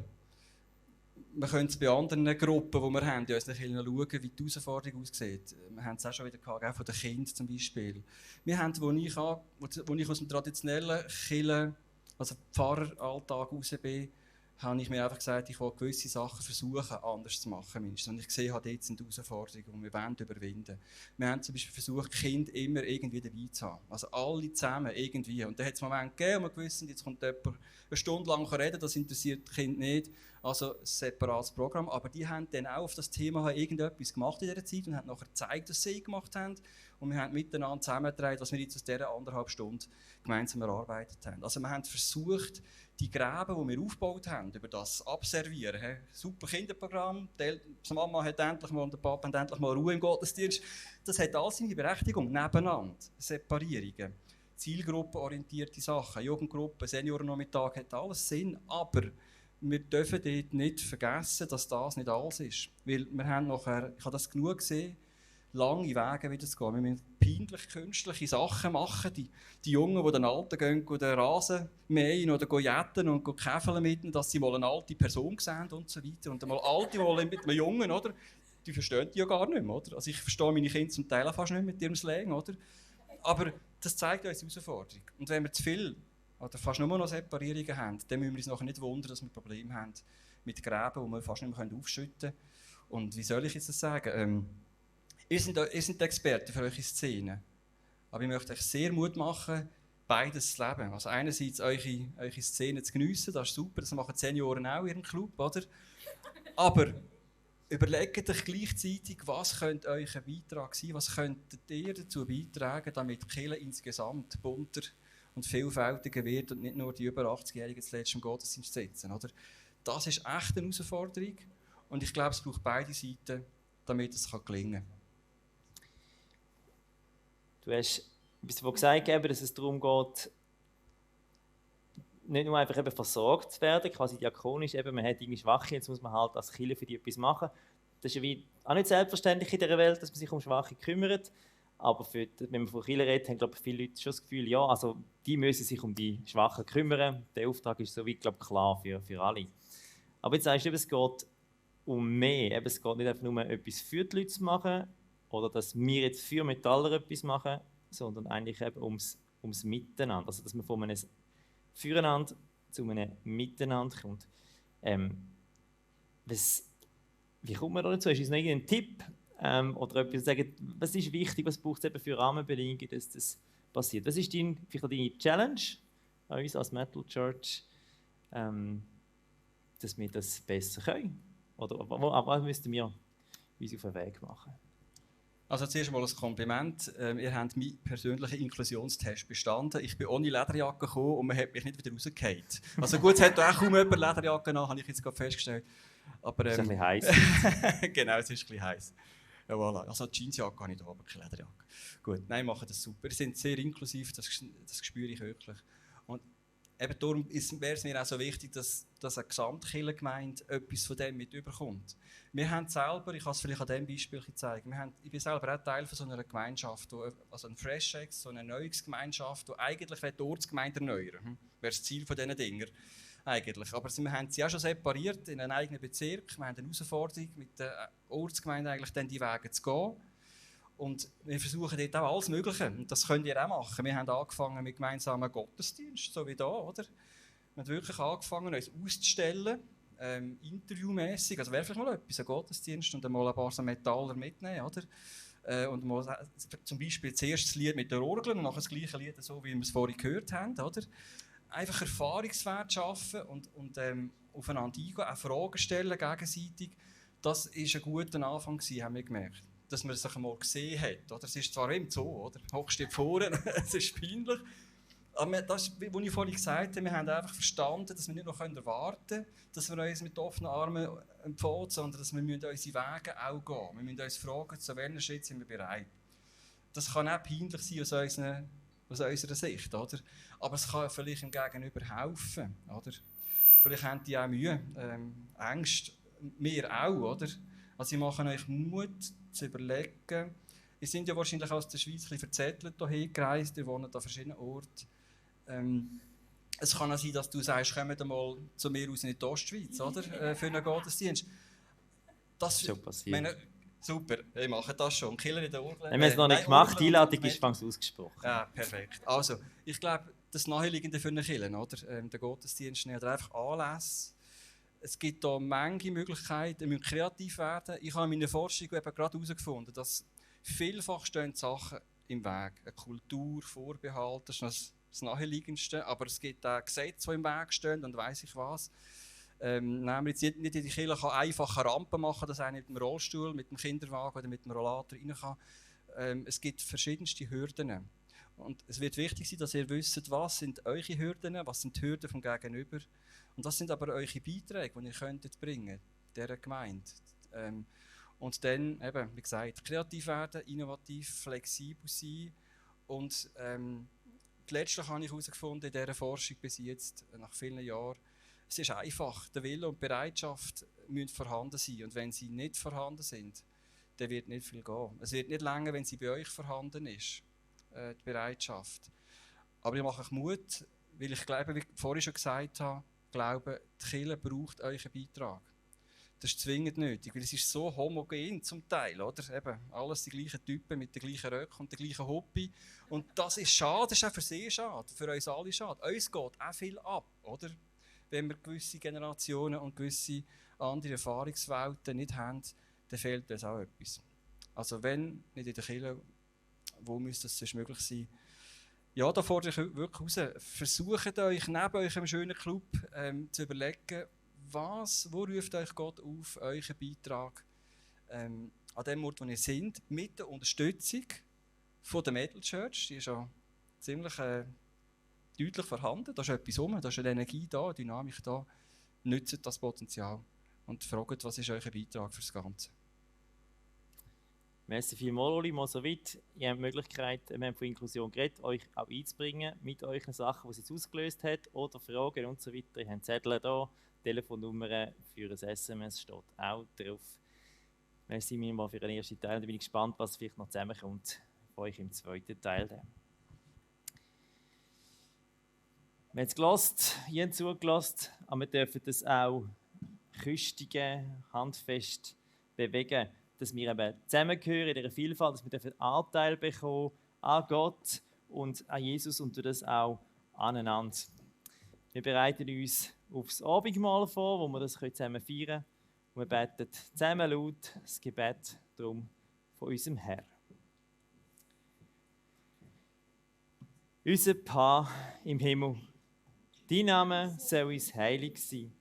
wir können es bei anderen Gruppen, die wir haben, in unseren Kirchen schauen, wie die Herausforderung aussieht. Wir haben es auch schon wieder gehabt, auch von den Kindern zum Beispiel. Wir haben, wo ich aus dem traditionellen Kirchen, also Pfarreralltag raus bin, habe ich mir einfach gesagt, ich will gewisse Sachen versuchen, anders zu machen. Und ich gesehen habe, dort sind Herausforderungen, die wir überwinden wollen. Wir haben zum Beispiel versucht, die Kinder immer irgendwie dabei zu haben. Also alle zusammen irgendwie. Und dann hat es Momente gegeben, wo wir gewusst, jetzt kommt jemand eine Stunde lang reden, das interessiert die Kinder nicht. Also ein separates Programm. Aber die haben dann auch auf das Thema irgendetwas gemacht in dieser Zeit und haben nachher gezeigt, was sie gemacht haben. Und wir haben miteinander zusammengetragen, was wir jetzt aus dieser 1,5 Stunde gemeinsam erarbeitet haben. Also wir haben versucht, die Gräben, die wir aufgebaut haben, über das Abservieren. He? Super Kinderprogramm, die Mama hat endlich mal und der Papa hat endlich mal Ruhe im Gottesdienst. Das hat alles seine Berechtigung, nebeneinander. Separierungen, zielgruppenorientierte Sachen, Jugendgruppen, Seniorennachmittag, hat alles Sinn. Aber wir dürfen dort nicht vergessen, dass das nicht alles ist. Weil wir haben nachher, ich habe das genug gesehen, lange Wege wieder zu gehen. Wir müssen peinlich künstliche Sachen machen. Die Jungen, die den Alten gehen den Rasen mähen oder jetten und käfeln mit ihnen, dass sie mal eine alte Person sehen und so weiter. Und mal Alte wollen mit einem Jungen, oder? Die verstehen die ja gar nicht mehr, oder? Also ich verstehe meine Kinder zum Teil fast nicht mit ihrem Slang, oder? Aber das zeigt uns die Herausforderung. Und wenn wir zu viel oder fast nur noch Separierungen haben, dann müssen wir uns nachher nicht wundern, dass wir Probleme haben mit Gräben, die wir fast nicht mehr aufschütten können. Und wie soll ich jetzt das sagen? Ihr seid die Experten für eure Szenen. Aber ich möchte euch sehr Mut machen, beides zu leben. Also einerseits eure Szenen zu geniessen, das ist super, das machen die Senioren auch in ihrem Club, oder? Aber überlegt euch gleichzeitig, was könnte euer Beitrag sein, was könntet ihr dazu beitragen, damit die Kirche insgesamt bunter und vielfältiger wird und nicht nur die über 80-Jährigen zuletzt im Gottesdienst sitzen, oder? Das ist echt eine Herausforderung und ich glaube, es braucht beide Seiten, damit es gelingen kann. Du hast etwas gesagt, dass es darum geht, nicht nur einfach eben versorgt zu werden, quasi diakonisch, eben, man hat irgendwie Schwache, jetzt muss man halt als Kirche für die etwas machen. Das ist ja wie auch nicht selbstverständlich in dieser Welt, dass man sich um Schwache kümmert. Aber wenn man von Kirche redet, haben glaube ich, viele Leute schon das Gefühl, ja, also die müssen sich um die Schwachen kümmern. Der Auftrag ist so wie, glaube ich, klar für alle. Aber jetzt sagst du, es geht um mehr. Eben, es geht nicht einfach nur etwas für die Leute zu machen, oder dass wir jetzt für Metaller etwas machen, sondern eigentlich eben ums Miteinander. Also dass man von einem Füreinander zu einem Miteinander kommt. Wie kommt man dazu? Ist es noch irgendein Tipp oder etwas sagen, was ist wichtig, was braucht es eben für Rahmenbedingungen, dass das passiert? Was ist vielleicht deine Challenge an uns als Metal Church, dass wir das besser können? Oder was müssten wir uns auf den Weg machen? Also zuerst mal ein Kompliment. Ihr habt meinen persönlichen Inklusionstest bestanden. Ich bin ohne Lederjacke gekommen und man hat mich nicht wieder rausgefallen. Also gut, es hat auch kaum jemand Lederjacke nach, habe ich jetzt gerade festgestellt. Aber, ist ein bisschen heiß. Genau, es ist ein bisschen heiß. Ja, voilà. Also die Jeansjacke habe ich da, aber keine Lederjacke. Gut, nein, machen das super. Sie sind sehr inklusiv, das spüre ich wirklich. Und eben darum wäre es mir auch so wichtig, dass eine Gesamtkirchengemeinde etwas von dem mit überkommt. Wir haben selber, ich kann es vielleicht an diesem Beispiel zeigen, ich bin selber auch Teil von so einer Gemeinschaft, also ein Fresh-Ex, so eine Erneuerungsgemeinschaft, die eigentlich die Ortsgemeinde erneuern. Wäre das Ziel von diesen Dingen. Eigentlich. Aber wir haben sie auch schon separiert in einen eigenen Bezirk. Wir haben eine Herausforderung, mit der Ortsgemeinde eigentlich dann die Wege zu gehen. Und wir versuchen dort auch alles Mögliche. Und das könnt ihr auch machen. Wir haben angefangen mit gemeinsamen Gottesdienst, so wie da, oder? Wir haben wirklich angefangen, uns auszustellen, interviewmässig. Also wäre vielleicht mal etwas, ein Gottesdienst und dann mal ein paar so Metaller mitnehmen, oder? Und mal zum Beispiel zuerst das Lied mit der Orgel und nachher das gleiche Lied, so wie wir es vorhin gehört haben, oder? Einfach Erfahrungswert schaffen und aufeinander eingehen, auch Fragen stellen gegenseitig. Das war ein guter Anfang, haben wir gemerkt. Dass man sich einmal gesehen hat. Oder? Es ist zwar im Zoo, oder? Hockst du vorne, es ist peinlich. Aber das, was ich vorhin gesagt habe, wir haben einfach verstanden, dass wir nicht noch erwarten können, dass wir uns mit offenen Armen empfangen, sondern dass wir unsere Wege auch gehen. Wir müssen uns fragen, zu welchem Schritt sind wir bereit. Das kann auch peinlich sein aus unserer Sicht. Oder? Aber es kann vielleicht dem Gegenüber helfen. Oder? Vielleicht haben die auch Mühe, Ängste, wir auch. Oder? Also sie machen euch Mut, zu überlegen. Ihr seid ja wahrscheinlich aus der Schweiz ein bisschen verzettelt hierher gereist, ihr wohnt an verschiedenen Orten. Es kann auch sein, dass du sagst, kommt mal zu mir aus in die Ostschweiz, oder? Für einen Gottesdienst. Das Schon passiert. Super, ich mache das schon. Killer in der Orgel. Haben wir es noch nicht gemacht, die Einladung ist fast ausgesprochen. Ja, perfekt. Also, ich glaube, das Naheliegende für einen Killer, oder? Der Gottesdienst oder einfach Anlässe. Es gibt hier Menge Möglichkeiten, wir müssen kreativ werden. Ich habe in meiner Forschung eben gerade herausgefunden, dass vielfach stehen Sachen im Weg. Eine Kultur, Vorbehalte, das ist das Naheliegendste. Aber es gibt auch Gesetze, die im Weg stehen und weiss ich was. Nämlich nicht in die Kirche kann einfach eine Rampe machen, dass einer mit dem Rollstuhl, mit dem Kinderwagen oder mit dem Rollator rein kann. Es gibt verschiedenste Hürden. Und es wird wichtig sein, dass ihr wisst, was sind eure Hürden, was sind die Hürden vom Gegenüber. Und das sind aber eure Beiträge, die ihr könntet bringen dieser Gemeinde. Und dann, eben, wie gesagt, kreativ werden, innovativ, flexibel sein. Und letztlich habe ich herausgefunden, in dieser Forschung bis jetzt, nach vielen Jahren, es ist einfach, der Wille und die Bereitschaft müssen vorhanden sein. Und wenn sie nicht vorhanden sind, dann wird nicht viel gehen. Es wird nicht länger, wenn sie bei euch vorhanden ist, die Bereitschaft. Aber ich mache euch Mut, weil ich glaube, wie ich vorhin schon gesagt habe, glaube, die Kirche braucht euren Beitrag. Das ist zwingend nötig, weil es ist so homogen zum Teil, oder? Eben, alles die gleichen Typen mit den gleichen Röcken und den gleichen Hobby. Und das ist schade, das ist auch für sie schade, für uns alle schade. Uns geht auch viel ab, oder? Wenn wir gewisse Generationen und gewisse andere Erfahrungswelten nicht haben, dann fehlt uns auch etwas. Also wenn nicht in der Kirche, wo müsste das sonst möglich sein? Ja, da fordere ich wirklich raus. Versucht euch neben eurem schönen Club zu überlegen, wo ruft euch Gott auf, euren Beitrag an dem Ort, wo ihr seid, mit der Unterstützung von der Metal Church. Die ist ja ziemlich deutlich vorhanden. Da ist etwas rum, da ist eine Energie da, eine Dynamik da. Nutzt das Potenzial und fragt, was ist euer Beitrag für das Ganze. Merci vielmals, Oli, mal so weit. Ihr habt die Möglichkeit, wir haben von Inklusion geredet, euch auch einzubringen mit euren Sachen, die es jetzt ausgelöst hat, oder Fragen und so weiter. Ihr habt Zettel da, Telefonnummern für ein SMS steht auch drauf. Merci mal für den ersten Teil. Da bin ich gespannt, was vielleicht noch zusammenkommt von euch im zweiten Teil. Wir haben jetzt gehört, ihr habt zugelassen, aber wir dürfen das auch küstigen, handfest bewegen, dass wir eben zusammengehören in dieser Vielfalt, dass wir dürfen Anteil bekommen an Gott und an Jesus und durch das auch aneinander. Wir bereiten uns aufs Abendmahl vor, wo wir das zusammen feiern können. Und wir beten zusammen laut das Gebet darum von unserem Herrn. Unser Paar im Himmel, dein Name soll uns heilig sein.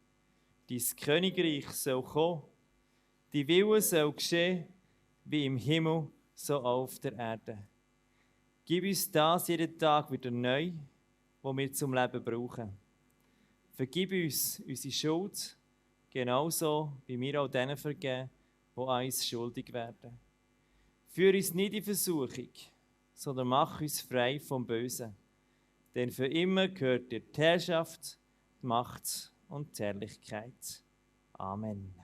Dein Königreich soll kommen. Dein Wille soll geschehen, wie im Himmel, so auch auf der Erde. Gib uns das jeden Tag wieder neu, was wir zum Leben brauchen. Vergib uns unsere Schuld, genauso wie wir auch denen vergeben, die an uns schuldig werden. Führ uns nicht in Versuchung, sondern mach uns frei vom Bösen. Denn für immer gehört dir die Herrschaft, die Macht und die Herrlichkeit. Amen.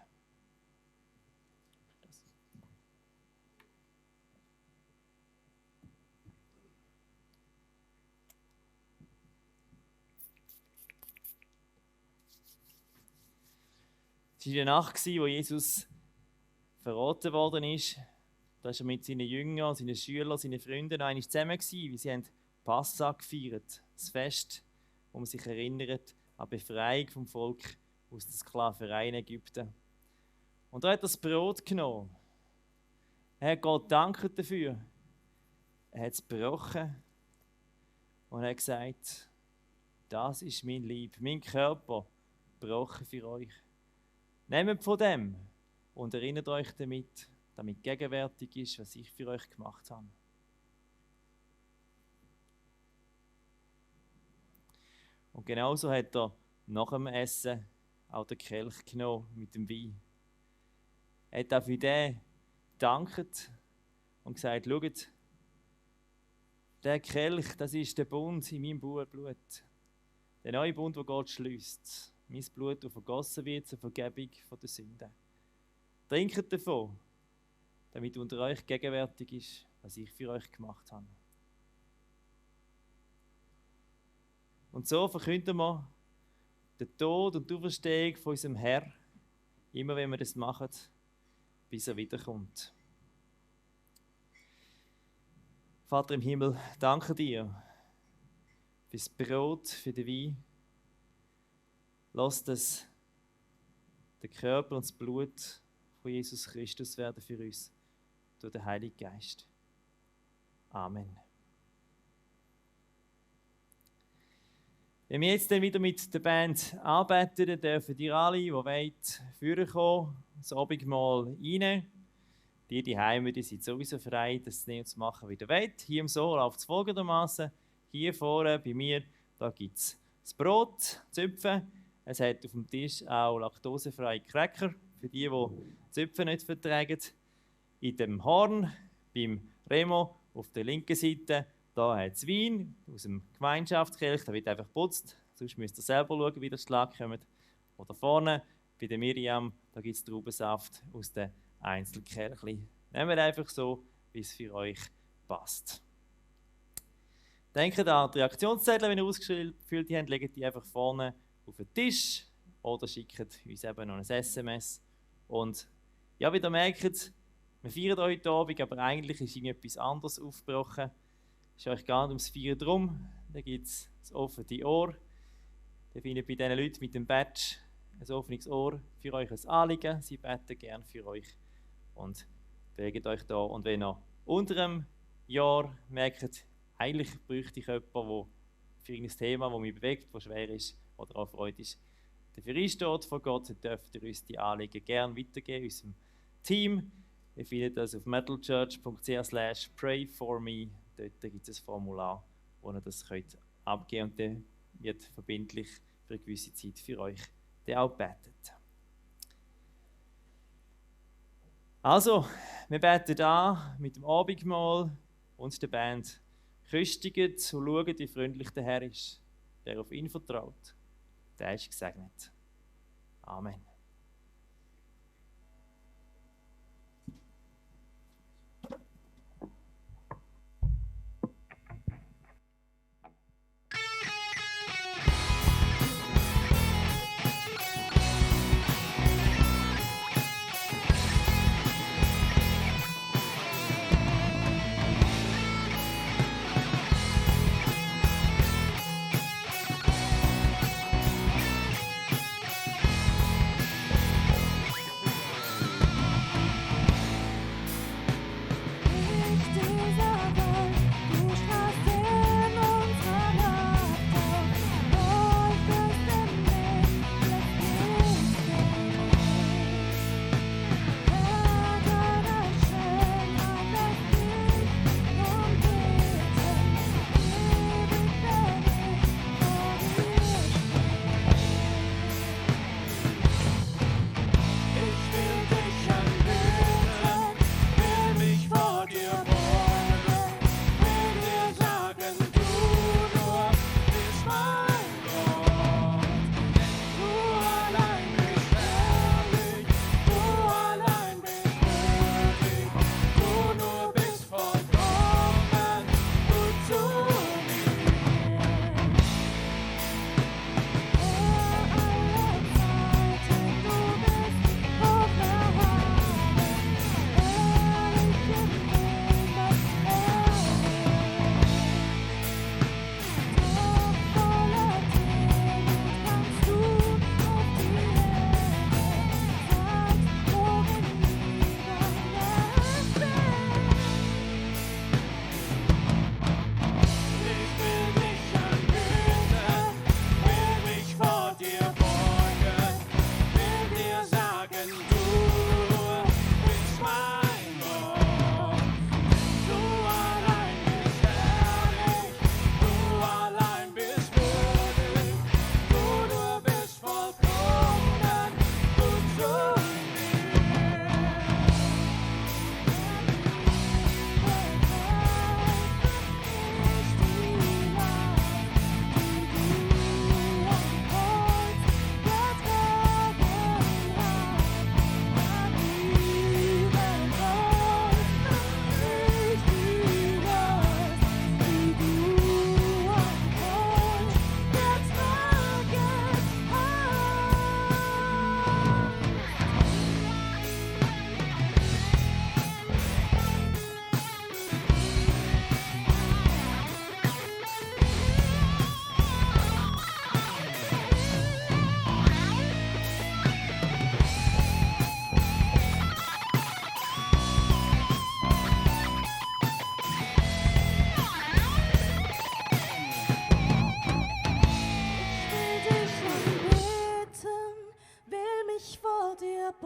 Es war die Nacht, wo Jesus verraten worden ist. Da war er mit seinen Jüngern, seinen Schülern, seinen Freunden noch einmal zusammen gewesen, wie sie haben Passa gefeiert, das Fest, wo man sich erinnert an die Befreiung vom Volk aus der Sklaverei in Ägypten. Und da hat er das Brot genommen. Er hat Gott danken dafür. Er hat es gebrochen und er hat gesagt, das ist mein Leib, mein Körper, gebrochen für euch. Nehmt von dem und erinnert euch damit gegenwärtig ist, was ich für euch gemacht habe. Und genauso hat er nach dem Essen auch den Kelch genommen mit dem Wein. Er hat auch für den gedankt und gesagt, schaut, der Kelch, das ist der Bund in meinem Blut. Der neue Bund, den Gott schließt. Mein Blut, das vergossen wird zur Vergebung der Sünden. Trinkt davon, damit unter euch gegenwärtig ist, was ich für euch gemacht habe. Und so verkünden wir den Tod und die Auferstehung von unserem Herr, immer wenn wir das machen, bis er wiederkommt. Vater im Himmel, danke dir für das Brot, für den Wein. Lass das der Körper und das Blut von Jesus Christus werden für uns durch den Heiligen Geist. Amen. Wenn wir jetzt dann wieder mit der Band arbeiten, dann dürfen ihr alle, die wollen, vorkommen, das Abendmahl rein. Die Heime, die sind sowieso frei, das nehmen zu machen, wie ihr wollt. Hier im Saal läuft es folgendermaßen. Hier vorne bei mir, da gibt es das Brot, Zöpfe. Es hat auf dem Tisch auch laktosefreie Cracker, für die Zöpfe nicht vertragen. In dem Horn, beim Remo, auf der linken Seite, da hat es Wein aus dem Gemeinschaftskelch, da wird einfach geputzt. Sonst müsst ihr selber schauen, wie der Schlag kommt. Oder vorne, bei der Miriam, da gibt es Traubensaft aus den Einzelkelchli. Nehmt einfach so, wie es für euch passt. Denkt an die Reaktionszettel, wenn ihr ausgefüllt habt, legt die einfach vorne auf den Tisch oder schickt uns eben noch ein SMS. Und ja, wie ihr merkt, wir feiern heute Abend, aber eigentlich ist irgendetwas anderes aufgebrochen. Es ist euch gar nicht ums Feiern drum. Da gibt es das offene Ohr. Da findet bei diesen Leuten mit dem Badge ein offenes Ohr für euch ein Anliegen. Sie beten gerne für euch und bewegt euch da. Und wenn ihr unter einem Jahr merkt, eigentlich bräuchte ich jemanden, der für irgendein Thema, das mich bewegt, das schwer ist oder auch Freude ist, dafür einsteht von Gott, dann dürft ihr uns die Anliegen gerne weitergeben, unserem Team. Ihr findet das auf metalchurch.ch/prayforme. Dort gibt es ein Formular, wo ihr das könnt abgeben könnt und dann wird verbindlich für eine gewisse Zeit für euch der auch betet. Also, wir beten an mit dem Abendmahl und der Band. Köstigen und schauen, wie freundlich der Herr ist. Wer auf ihn vertraut, der ist gesegnet. Amen.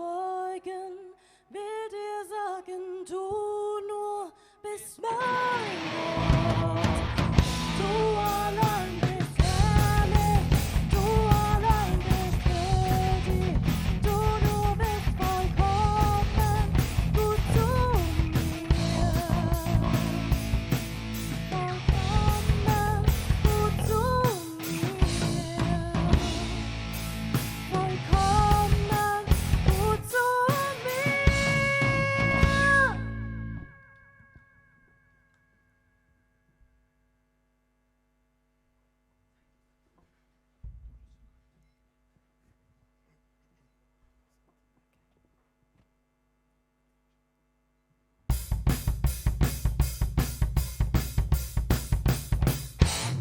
beugen, will dir sagen, du nur bist mein Gott. Du allein bist herrlich, du allein bist würdig, du nur bist vollkommen gut zu mir. Vollkommen gut zu mir. Vollkommen gut zu mir.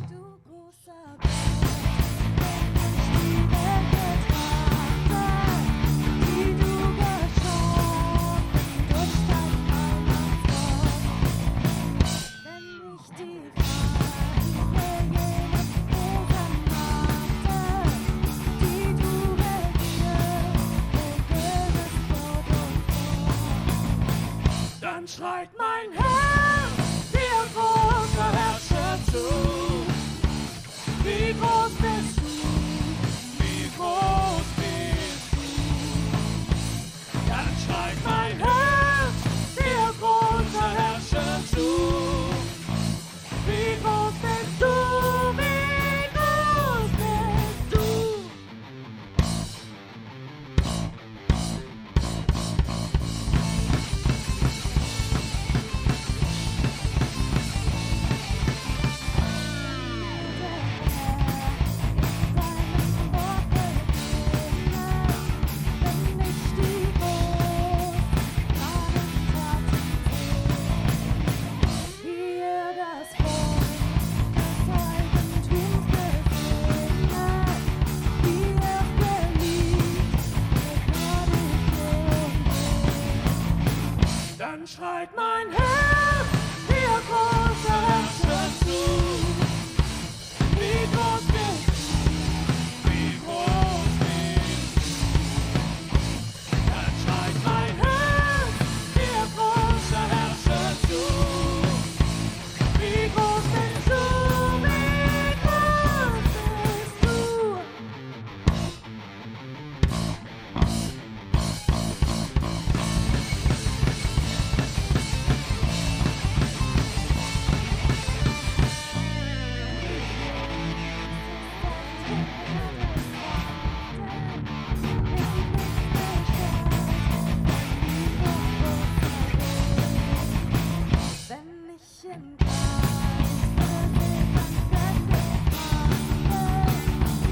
Du großer Gott, wenn ich die Welt betrachte, die du geschaffen durch dein Heimatwort. Wenn ich die Feinde jenes Bösen machte, die du regierst, regierst Gott und Gott, dann schreit mein Herz dir großer Herrscher zu. Wie groß bist du? Wie groß bist du? Dann schreit mein Herz dir großer Herrscher zu. Wie groß bist du? Wie groß bist du? Dann schreit mein Herz dir großer Herrscher zu. Wie groß bist du? Wie groß bist du? Dann schreit mein Herz dir großer Herrscher zu. Wie groß bist du? Wie groß bist du? Wenn ich im Geiste dich anbete,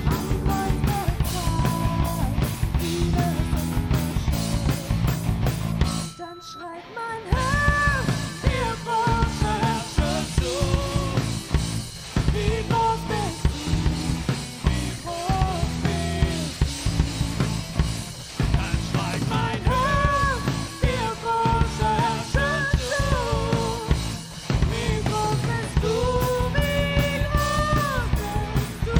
an mein Bezahl, vieles unverschämt, dann schreit mein Herz dir großer Herrscher zu. Wie groß bist du? Wie groß bist du? Dann schreit mein Herz dir großer Herrscher zu. Wie groß bist du? Wie groß bist du?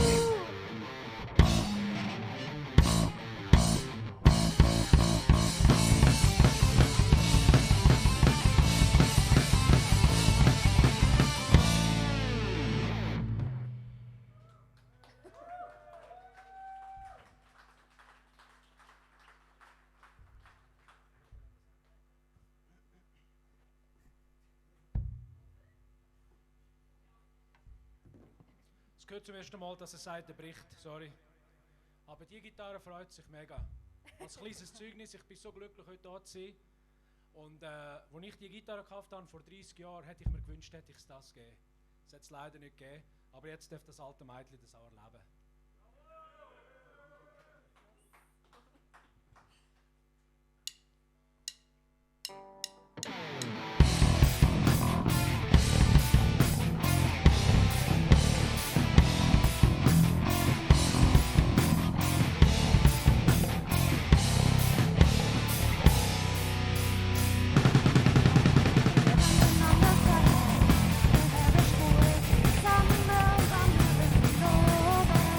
Es gehört zum ersten Mal, dass er sagt, er bricht, sorry. Aber die Gitarre freut sich mega. Als kleines Zeugnis, ich bin so glücklich, heute da zu sein. Und als ich die Gitarre gekauft habe, vor 30 Jahren, hätte ich mir gewünscht, hätte ich es das gegeben. Das hat es leider nicht gegeben, aber jetzt darf das alte Mädchen das auch erleben. Samma, samma, samma,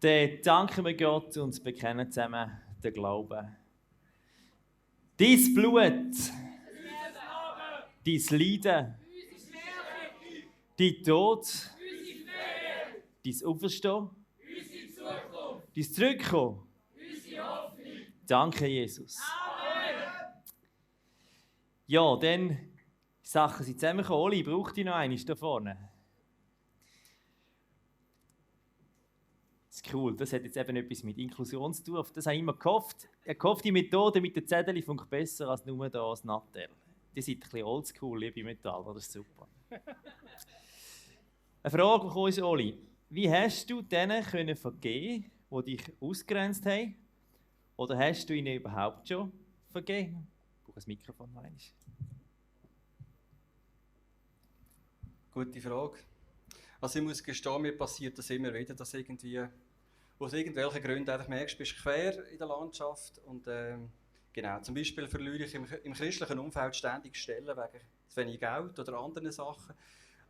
Dann danken wir Gott und bekennen zusammen den Glauben. Dein Blut, dein Leiden, dein Tod, dein Auferstehen, dein Zurückkommen. Danke, Jesus. Ja, dann die Sachen sind zusammengekommen. Oli, braucht die noch eine da vorne? Das ist cool, das hat jetzt eben etwas mit Inklusion zu tun. Auf das habe ich immer gehofft. Ich habe gehofft, die Methode mit den Zetteln funktioniert besser als nur da das Nattel. Die sind ein bisschen oldschool, liebe Metaller, das ist super. Eine Frage bekommen ist, Oli. Wie hast du denen können vergeben, die dich ausgegrenzt haben? Oder hast du ihnen überhaupt schon vergeben? Ich brauche ein Mikrofon noch einmal. Gute Frage. Also ich muss gestehen, mir passiert das immer wieder, dass irgendwie, aus irgendwelchen Gründen einfach merkst, du bist quer in der Landschaft und genau, zum Beispiel verliere ich im christlichen Umfeld ständig Stellen wegen zu wenig Geld oder anderen Sachen.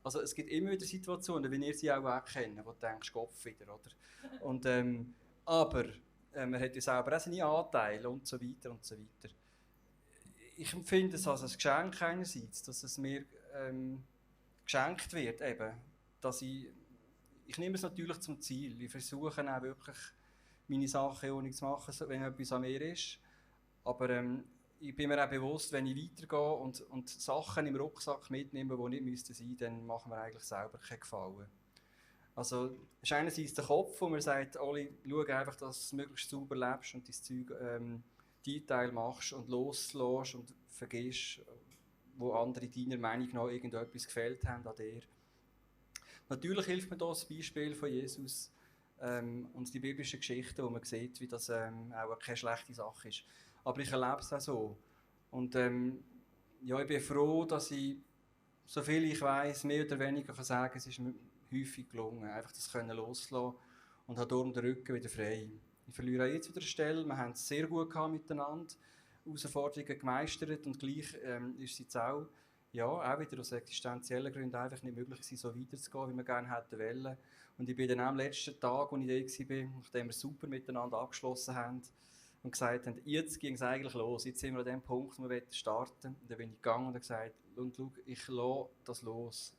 Also es gibt immer wieder Situationen, wie ihr sie auch kennen, wo du denkst, Kopf wieder, oder? Und, aber man hat ja selber auch seine Anteile und so weiter und so weiter. Ich empfinde es als ein Geschenk einerseits, dass es mir geschenkt wird, eben, dass ich nehme es natürlich zum Ziel. Ich versuche auch wirklich, meine Sachen ohne zu machen, wenn etwas an mir ist. Aber ich bin mir auch bewusst, wenn ich weitergehe und Sachen im Rucksack mitnehme, die nicht müssten sein, dann machen wir eigentlich selber keinen Gefallen. Also es ist einerseits der Kopf, wo man sagt, Oli, schau einfach, dass du möglichst sauber lebst und dein Zeug Detail machst und loslässt und vergisst, wo andere deiner Meinung nach irgendetwas gefällt haben an dir. Natürlich hilft mir das Beispiel von Jesus und die biblischen Geschichten, wo man sieht, wie das auch keine schlechte Sache ist. Aber ich erlebe es auch so. Und ja, ich bin froh, dass ich, so viel ich weiss, mehr oder weniger kann sagen, es ist mir häufig gelungen, einfach das können loslassen und habe darum den Rücken wieder frei. Ich verliere auch jetzt wieder eine Stelle, wir haben es sehr gut gehabt miteinander, Herausforderungen gemeistert und gleich ist es jetzt auch, ja, auch wieder aus existenziellen Gründen einfach nicht möglich gewesen, so weiterzugehen, wie wir gerne hätten wollen. Und ich bin dann am letzten Tag, als ich da war, nachdem wir super miteinander abgeschlossen haben und gesagt haben, jetzt ging es eigentlich los, jetzt sind wir an dem Punkt, wo wir starten. Und dann bin ich gegangen und habe gesagt, schau, ich lasse das los.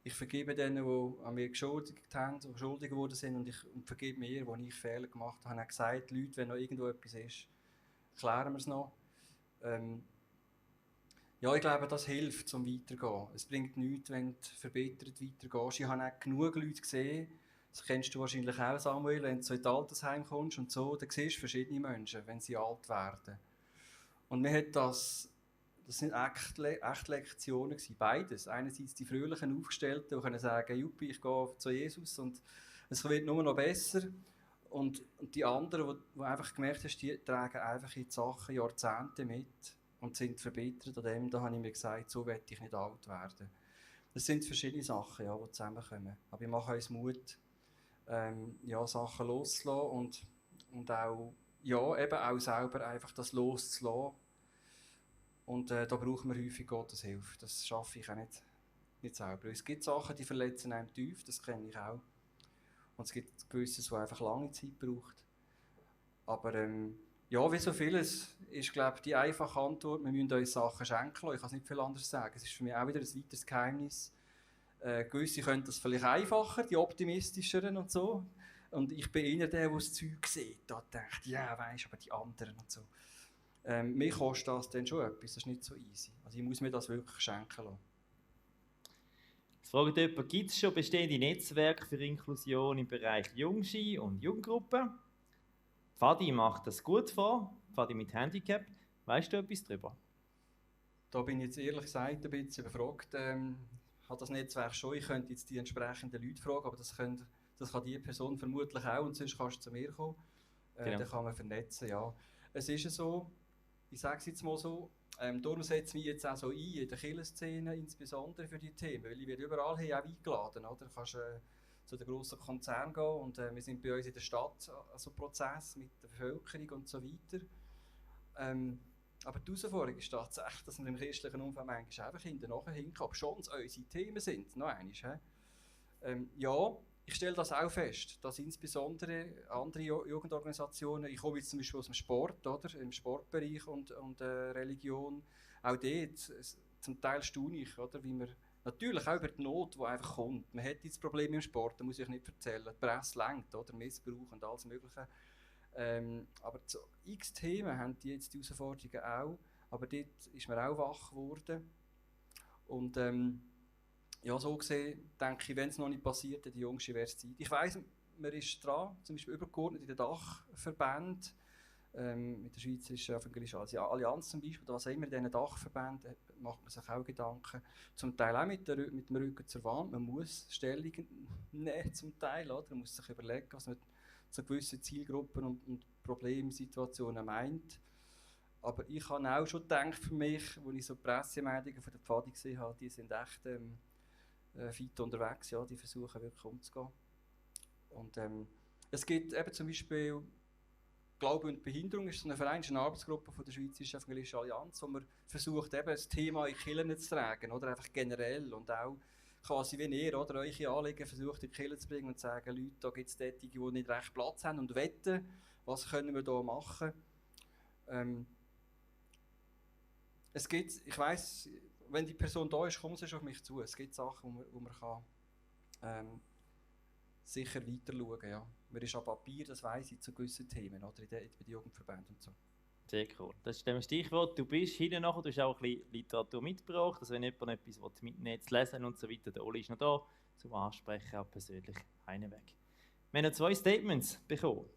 Ich vergebe denen, die an mir geschuldigt haben, die schuldig geworden sind und vergebe mir, wo ich Fehler gemacht habe. Ich habe gesagt, Leute, wenn noch irgendwo etwas ist, klären wir es noch. Ja, ich glaube, das hilft, zum Weitergehen. Es bringt nichts, wenn du verbittert weitergehst. Ich habe auch genug Leute gesehen, das kennst du wahrscheinlich auch, Samuel, wenn du so in das Altersheim kommst und so, dann siehst du verschiedene Menschen, wenn sie alt werden. Und mir hat das sind echt Lektionen gewesen, beides. Einerseits die fröhlichen Aufgestellten, die können sagen, Juppie, ich gehe zu Jesus und es wird nur noch besser. Und die anderen, die einfach gemerkt hast, die tragen einfach in die Sachen Jahrzehnte mit und sind verbittert an dem. Da habe ich mir gesagt, so will ich nicht alt werden. Das sind verschiedene Sachen, ja, die zusammenkommen. Aber ich mache uns Mut, ja, Sachen loszulassen und auch, ja, eben auch selber einfach das loszulassen. Und da brauchen wir häufig Gottes Hilfe. Das schaffe ich auch nicht selber. Es gibt Sachen, die verletzen einem tief, das kenne ich auch. Und es gibt gewisses, das einfach lange Zeit braucht. Aber ja, wie so vieles ist, glaube ich, die einfache Antwort, wir müssen uns Sachen schenken lassen. Ich kann es nicht viel anderes sagen. Es ist für mich auch wieder ein weiteres Geheimnis. Gewisse können das vielleicht einfacher, die optimistischeren und so. Und ich bin eher der das Zeug sieht. Da denkt, ja, weisst, aber die anderen und so. Mir kostet das dann schon etwas, das ist nicht so easy. Also ich muss mir das wirklich schenken lassen. Es fragt jemand, gibt es schon bestehende Netzwerke für Inklusion im Bereich Jungski und Jugendgruppen? Fadi macht das gut vor, Fadi mit Handicap. Weißt du etwas darüber? Da bin ich jetzt ehrlich gesagt ein bisschen überfragt. Ich habe das Netzwerk schon, ich könnte jetzt die entsprechenden Leute fragen, aber das kann die Person vermutlich auch und sonst kannst du zu mir kommen. Genau. Dann kann man vernetzen, ja. Es ist so, ich sage es jetzt mal so, darum setze ich mich jetzt auch so ein, in der Kirchenszene insbesondere für die Themen, weil ich werde überall hier auch eingeladen, oder? Du kannst zu den grossen Konzernen gehen und wir sind bei uns in der Stadt, also Prozess mit der Bevölkerung und so weiter. Aber die Herausforderung ist tatsächlich, dass wir im christlichen Umfeld manchmal einfach hinten nachher hinkommen, ob schon unsere Themen sind, noch einmal. Ja, ich stelle das auch fest, dass insbesondere andere Jugendorganisationen, ich komme jetzt zum Beispiel aus dem Sport, oder, im Sportbereich und Religion, auch dort, zum Teil staune ich, oder, wie man natürlich auch über die Not, die einfach kommt. Man hat jetzt Probleme im Sport, das muss ich nicht erzählen. Die Presse lenkt, oder, Missbrauch und alles Mögliche. Aber zu x Themen haben die jetzt die Herausforderungen auch, aber dort ist man auch wach geworden. Und ja, so gesehen denke ich, wenn es noch nicht passiert, dann die jüngste wäre es Zeit. Ich weiss, man ist dran, zum Beispiel übergeordnet in den Dachverbänden, mit der Schweizerischen Evangelischen Allianz zum Beispiel, was immer in diesen Dachverbänden macht man sich auch Gedanken. Zum Teil auch mit dem Rücken zur Wand. Man muss Stellung nehmen zum Teil, oder? Man muss sich überlegen, was man zu gewissen Zielgruppen und Problemsituationen meint. Aber ich habe auch schon gedacht für mich, als ich so die Pressemeldungen von der Pfadi gesehen habe, die sind echt fit unterwegs, ja, die versuchen wirklich umzugehen. Und es gibt eben zum Beispiel Glaube und Behinderung, ist so eine Verein, eine Arbeitsgruppe von der Schweizerischen Evangelischen Allianz, wo man versucht, eben das Thema in die Kirchen zu tragen, oder einfach generell und auch quasi wie ihr, oder eure Anliegen versucht in die Kirche zu bringen und zu sagen, Leute, da gibt es Tätige, die nicht recht Platz haben und wetten, was können wir da machen. Es gibt, ich weiss, wenn die Person da ist, kommt sie auf mich zu. Es gibt Sachen, wo man kann, sicher weiter schauen kann. Ja. Man ist an Papier, das weiss ich, zu gewissen Themen, oder bei den Jugendverbänden und so. Sehr cool. Das ist dem Stichwort. Du bist hinten nachher, du hast auch ein bisschen Literatur mitgebracht. Also wenn jemand etwas mitnehmen zu lesen und so weiter, der Oli ist noch da, zum Ansprechen, auch persönlich einen Weg. Wir haben noch 2 Statements bekommen.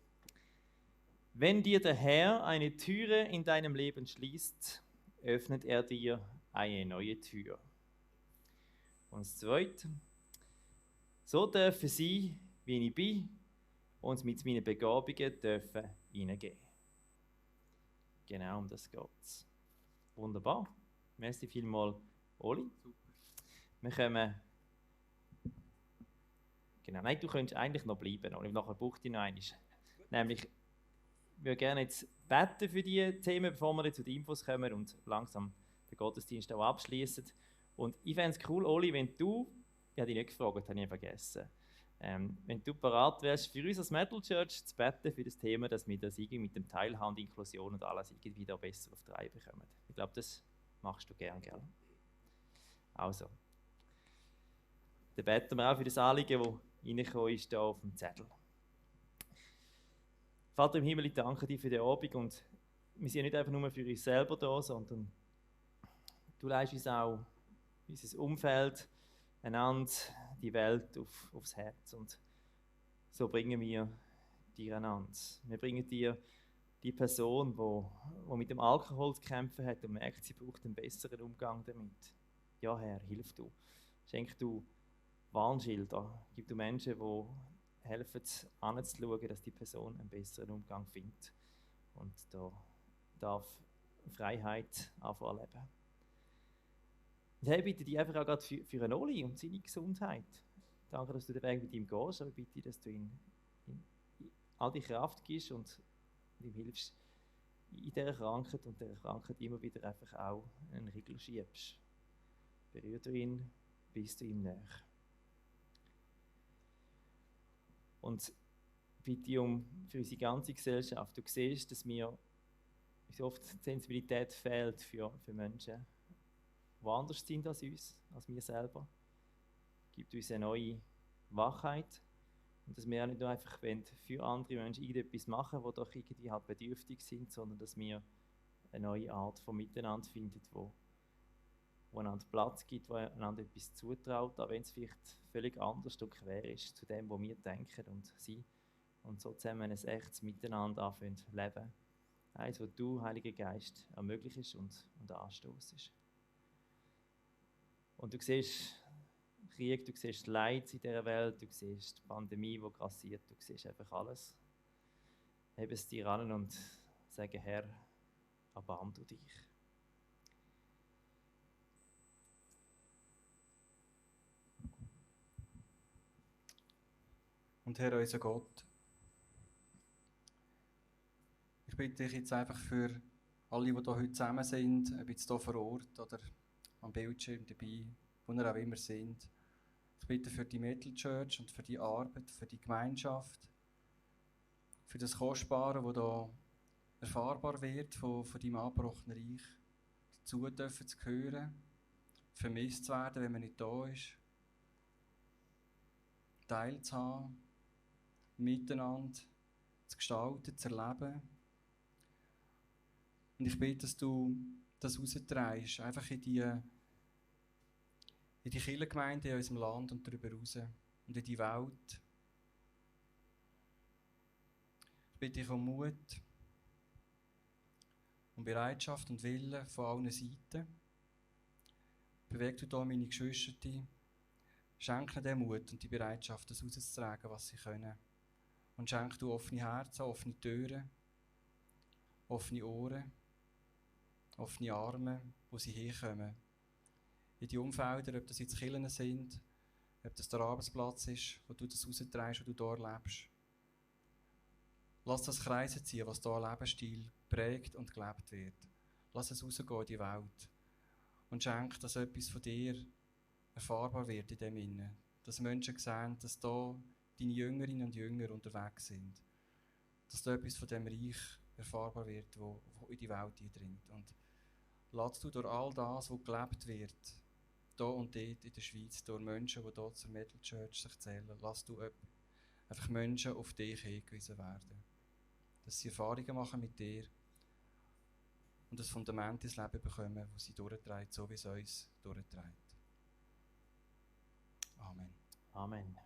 Wenn dir der Herr eine Türe in deinem Leben schließt, öffnet er dir eine neue Tür. Und das Zweite, so dürfen sie, wie ich bin, und mit meinen Begabungen dürfen hineingehen. Genau um das geht es. Wunderbar. Merci vielmals, Oli. Wir kommen. Genau, nein, du könntest eigentlich noch bleiben, Oli. Nachher braucht ich noch einmal. Nämlich, ich würde gerne jetzt beten für diese Themen, bevor wir zu den Infos kommen und langsam den Gottesdienst auch abschließen. Und ich fände es cool, Oli, wenn du, ich habe dich nicht gefragt, habe ich vergessen, wenn du bereit wärst, für uns als Metal Church zu beten für das Thema, dass wir das irgendwie mit dem Teilhand, Inklusion und alles irgendwie da besser auf die Reihe bekommen. Ich glaube, das machst du gern, gell? Also, dann beten wir auch für das Anliegen, das reingekommen ist, hier auf dem Zettel. Vater im Himmel, ich danke dir für den Abend und wir sind nicht einfach nur für uns selber da, sondern du leist uns auch unser Umfeld, einander, die Welt aufs Herz und so bringen wir dir einander. Wir bringen dir die Person, die mit dem Alkohol zu kämpfen hat und merkt, sie braucht einen besseren Umgang damit. Ja Herr, hilf du. Schenk du Warnschilder, gib du Menschen, die helfen, anzuschauen, dass die Person einen besseren Umgang findet und da darf Freiheit erleben. Und Herr, ich bitte dich einfach auch gerade für einen Oli und seine Gesundheit. Danke, dass du den Weg mit ihm gehst, aber ich bitte, dass du ihm all die Kraft gibst und ihm hilfst, in dieser Krankheit und dieser Krankheit immer wieder einfach auch einen Riegel schiebst. Berühr du ihn, bist du ihm näher. Und bitte für unsere ganze Gesellschaft. Du siehst, dass mir uns oft die Sensibilität fehlt für Menschen, die anders sind als uns, als wir selber. Gibt uns eine neue Wachheit und dass wir auch nicht nur einfach für andere Menschen irgendetwas machen, die doch irgendwie halt bedürftig sind, sondern dass wir eine neue Art von Miteinander finden, wo einander Platz gibt, wo einander etwas zutraut, auch wenn es vielleicht völlig anders und quer ist zu dem, was wir denken und sind. Und so zusammen ein echtes Miteinander anfangen zu leben. Eins, was du, Heiliger Geist, ermöglichst und anstoßest. Und du siehst Krieg, du siehst Leid in dieser Welt, du siehst die Pandemie, die grassiert, du siehst einfach alles. Heb es dir an und sage, Herr, erbarm du dich. Und Herr, unser Gott, ich bitte dich jetzt einfach für alle, die hier heute zusammen sind, ob jetzt hier vor Ort oder am Bildschirm dabei, wo wir auch immer sind. Ich Ich bitte für die Metal Church und für die Arbeit, für die Gemeinschaft, für das Kostbare, das hier erfahrbar wird von deinem angebrochenen Reich, dazu dürfen zu hören, vermisst zu werden, wenn man nicht da ist, teilzuhaben, miteinander zu gestalten, zu erleben. Und ich bitte, dass du das rausdrehst, einfach in die Kirchengemeinde in unserem Land und darüber raus und in die Welt. Ich bitte dich um Mut, um Bereitschaft und Willen von allen Seiten. Beweg du da meine Geschwister, schenk ihnen den Mut und die Bereitschaft, das rauszutragen, was sie können. Und schenk du offene Herzen, offene Türen, offene Ohren, offene Arme, wo sie herkommen. In die Umfelder, ob das jetzt Kirchen sind, ob das der Arbeitsplatz ist, wo du das rausträgst, wo du dort lebst. Lass das Kreise ziehen, was hier ein Lebensstil prägt und gelebt wird. Lass es rausgehen in die Welt. Und schenk, dass etwas von dir erfahrbar wird in dem Innen. Dass Menschen sehen, dass da deine Jüngerinnen und Jünger unterwegs sind. Dass da etwas von dem Reich erfahrbar wird, wo in die Welt eindringt. Und lass du durch all das, was gelebt wird, hier und dort in der Schweiz, durch Menschen, die hier zur Metal Church sich zählen, lass du einfach Menschen auf dich hingewiesen werden. Dass sie Erfahrungen machen mit dir und das Fundament ins Leben bekommen, das sie durchträgt, so wie es uns durchträgt. Amen. Amen.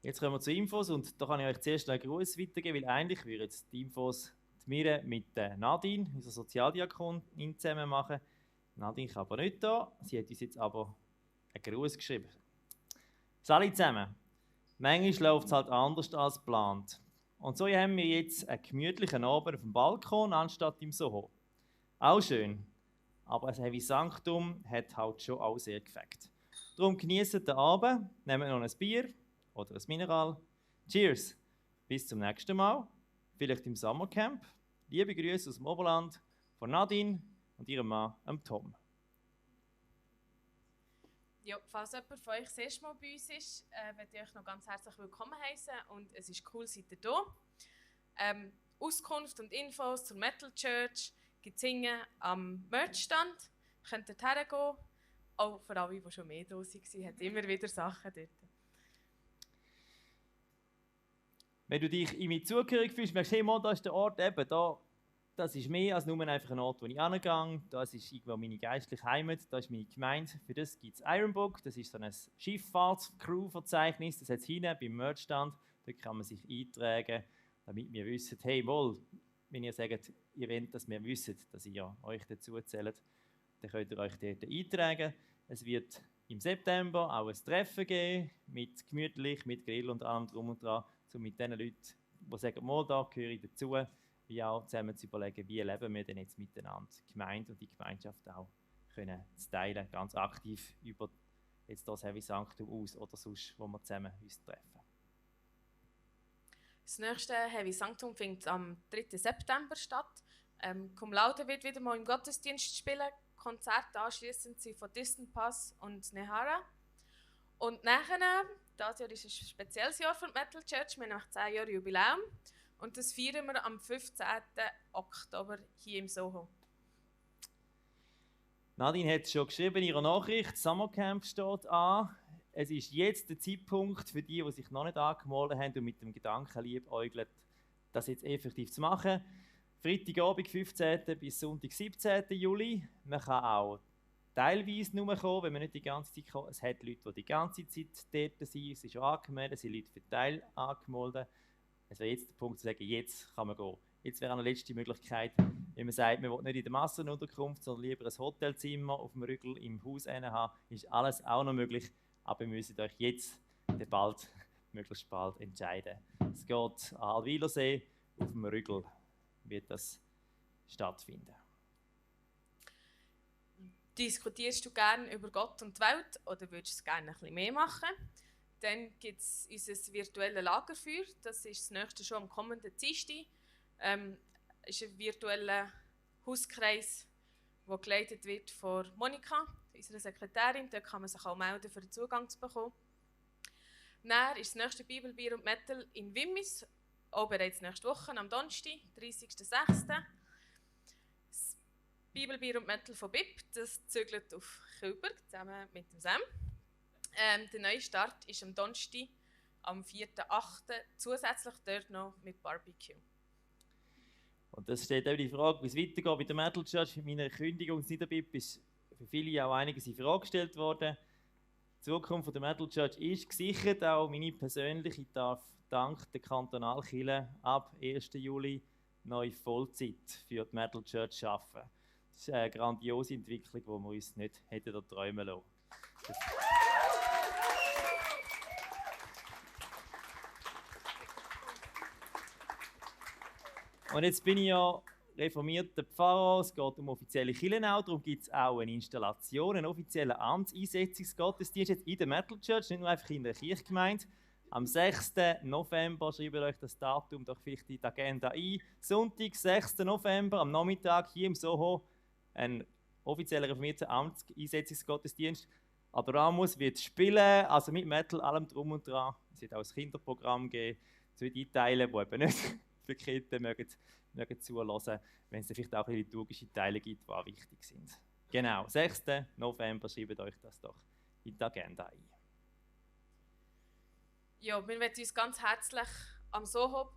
Jetzt kommen wir zu Infos und da kann ich euch zuerst einen Gruß weitergeben, weil eigentlich würde jetzt die Infos wir mit Nadine, unserer Sozialdiakonin, zusammen machen. Nadine ist aber nicht da, sie hat uns jetzt aber einen Gruß geschrieben. Salut zusammen. Manchmal läuft es halt anders als geplant. Und so haben wir jetzt einen gemütlichen Abend auf dem Balkon anstatt im Soho. Auch schön, aber ein Heavy Sanctum hat halt schon auch sehr gefällt. Darum genießt den Abend, nehmt noch ein Bier oder ein Mineral. Cheers! Bis zum nächsten Mal, vielleicht im Sommercamp. Liebe Grüße aus dem Oberland von Nadine und ihrem Mann, Tom. Ja, falls jemand von euch das erste Mal bei uns ist, möchte ich euch noch ganz herzlich willkommen heißen und es ist cool, seid ihr da. Auskunft und Infos zur Metal Church gibt es am Merchstand. Könnt ihr hergehen. Auch für alle, die schon mehr da waren, hat immer wieder Sachen dort. Wenn du dich irgendwie zugehörig fühlst, merkst du, hey, da ist der Ort eben, das ist mehr als nur einfach ein Ort, wo ich hingehe. Das ist irgendwo meine geistliche Heimat, das ist meine Gemeinde. Für das gibt es Ironbook, das ist so ein Schifffahrts-Crew-Verzeichnis, das hat es hinten beim Merchstand. Dort kann man sich eintragen, damit wir wissen, hey, wohl, wenn ihr sagt, ihr wollt, dass wir wissen, dass ihr euch dazu zählt, dann könnt ihr euch dort eintragen. Es wird im September auch ein Treffen geben, mit gemütlich, mit Grill und allem drum und dran, so mit den Leuten, die sagen, mal, da gehöre ich dazu, wie auch zusammen zu überlegen, wie leben wir denn jetzt miteinander, die Gemeinde und die Gemeinschaft auch können zu teilen, ganz aktiv über jetzt das Heavy Sanctum aus oder sonst, wo wir zusammen uns treffen. Das nächste Heavy Sanctum findet am 3. September statt. Cum Laude wird wieder mal im Gottesdienst spielen. Konzerte anschliessend sind von Distant Pass und Nehara. Und nachher, dieses Jahr ist ein spezielles Jahr für die Metal Church, wir haben nämlich 10 Jahre Jubiläum. Und das feiern wir am 15. Oktober hier im Soho. Nadine hat es schon geschrieben in ihrer Nachricht, Summercamp steht an. Es ist jetzt der Zeitpunkt für die sich noch nicht angemeldet haben und mit dem Gedanken liebäugeln, das jetzt effektiv zu machen. Freitagabend, 15. bis Sonntag, 17. Juli. Man kann auch teilweise nur kommen, wenn man nicht die ganze Zeit kommt. Es hat Leute, die die ganze Zeit dort sind, es ist schon angemeldet, es sind Leute für Teil angemeldet. Es wäre jetzt der Punkt zu sagen, jetzt kann man gehen. Jetzt wäre eine letzte Möglichkeit, wenn man sagt, man will nicht in der Massenunterkunft, sondern lieber ein Hotelzimmer auf dem Rügel im Haus haben, ist alles auch noch möglich. Aber ihr müsst euch jetzt möglichst bald entscheiden. Es geht an Alwilersee, auf dem Rügel wird das stattfinden. Diskutierst du gerne über Gott und die Welt oder würdest du es gerne ein bisschen mehr machen? Dann gibt es unser virtuelles Lagerfeuer. Das ist das nächste schon am kommenden Dienstag. Ist ein virtueller Hauskreis, der geleitet wird von Monika, unserer Sekretärin. Dort kann man sich auch melden, für den Zugang zu bekommen. Dann ist das nächste Bibelbier und Metal in Wimmis, auch bereits nächste Woche, am Donnerstag, 30.06. Das Bibelbier und Metal von BIP, das zügelt auf Kilburg, zusammen mit dem Sam. Der neue Start ist am Donnerstag, am 4.08. zusätzlich dort noch mit Barbecue. Und das steht auch die Frage, wie es weitergeht bei der Metal Church. Mit meiner Kündigung ins Niederbib ist für viele auch einiges in Frage gestellt worden. Die Zukunft der Metal Church ist gesichert, auch meine persönliche. Ich darf dank der Kantonalkirche ab 1. Juli neu Vollzeit für die Metal Church arbeiten. Das ist eine grandiose Entwicklung, die wir uns nicht hätten träumen lassen. Und jetzt bin ich ja reformierter Pfarrer, es geht um offizielle Kirchen auch, darum gibt es auch eine Installation, einen offiziellen Amtseinsetzungsgottesdienst jetzt in der Metal Church, nicht nur einfach in der Kirchgemeinde. Am 6. November, schreibt euch das Datum doch vielleicht in die Agenda ein. Sonntag, 6. November, am Nachmittag hier im Soho, ein offizieller reformierter Amtseinsetzungsgottesdienst. Adoramus wird spielen, also mit Metal, allem drum und dran. Es wird auch ein Kinderprogramm geben, zu einteilen, die eben nicht für Kinder mögen zuhören, wenn es vielleicht auch liturgische Teile gibt, die auch wichtig sind. Genau, 6. November, schreibt euch das doch in die Agenda ein. Ja, wir möchten uns ganz herzlich am Soho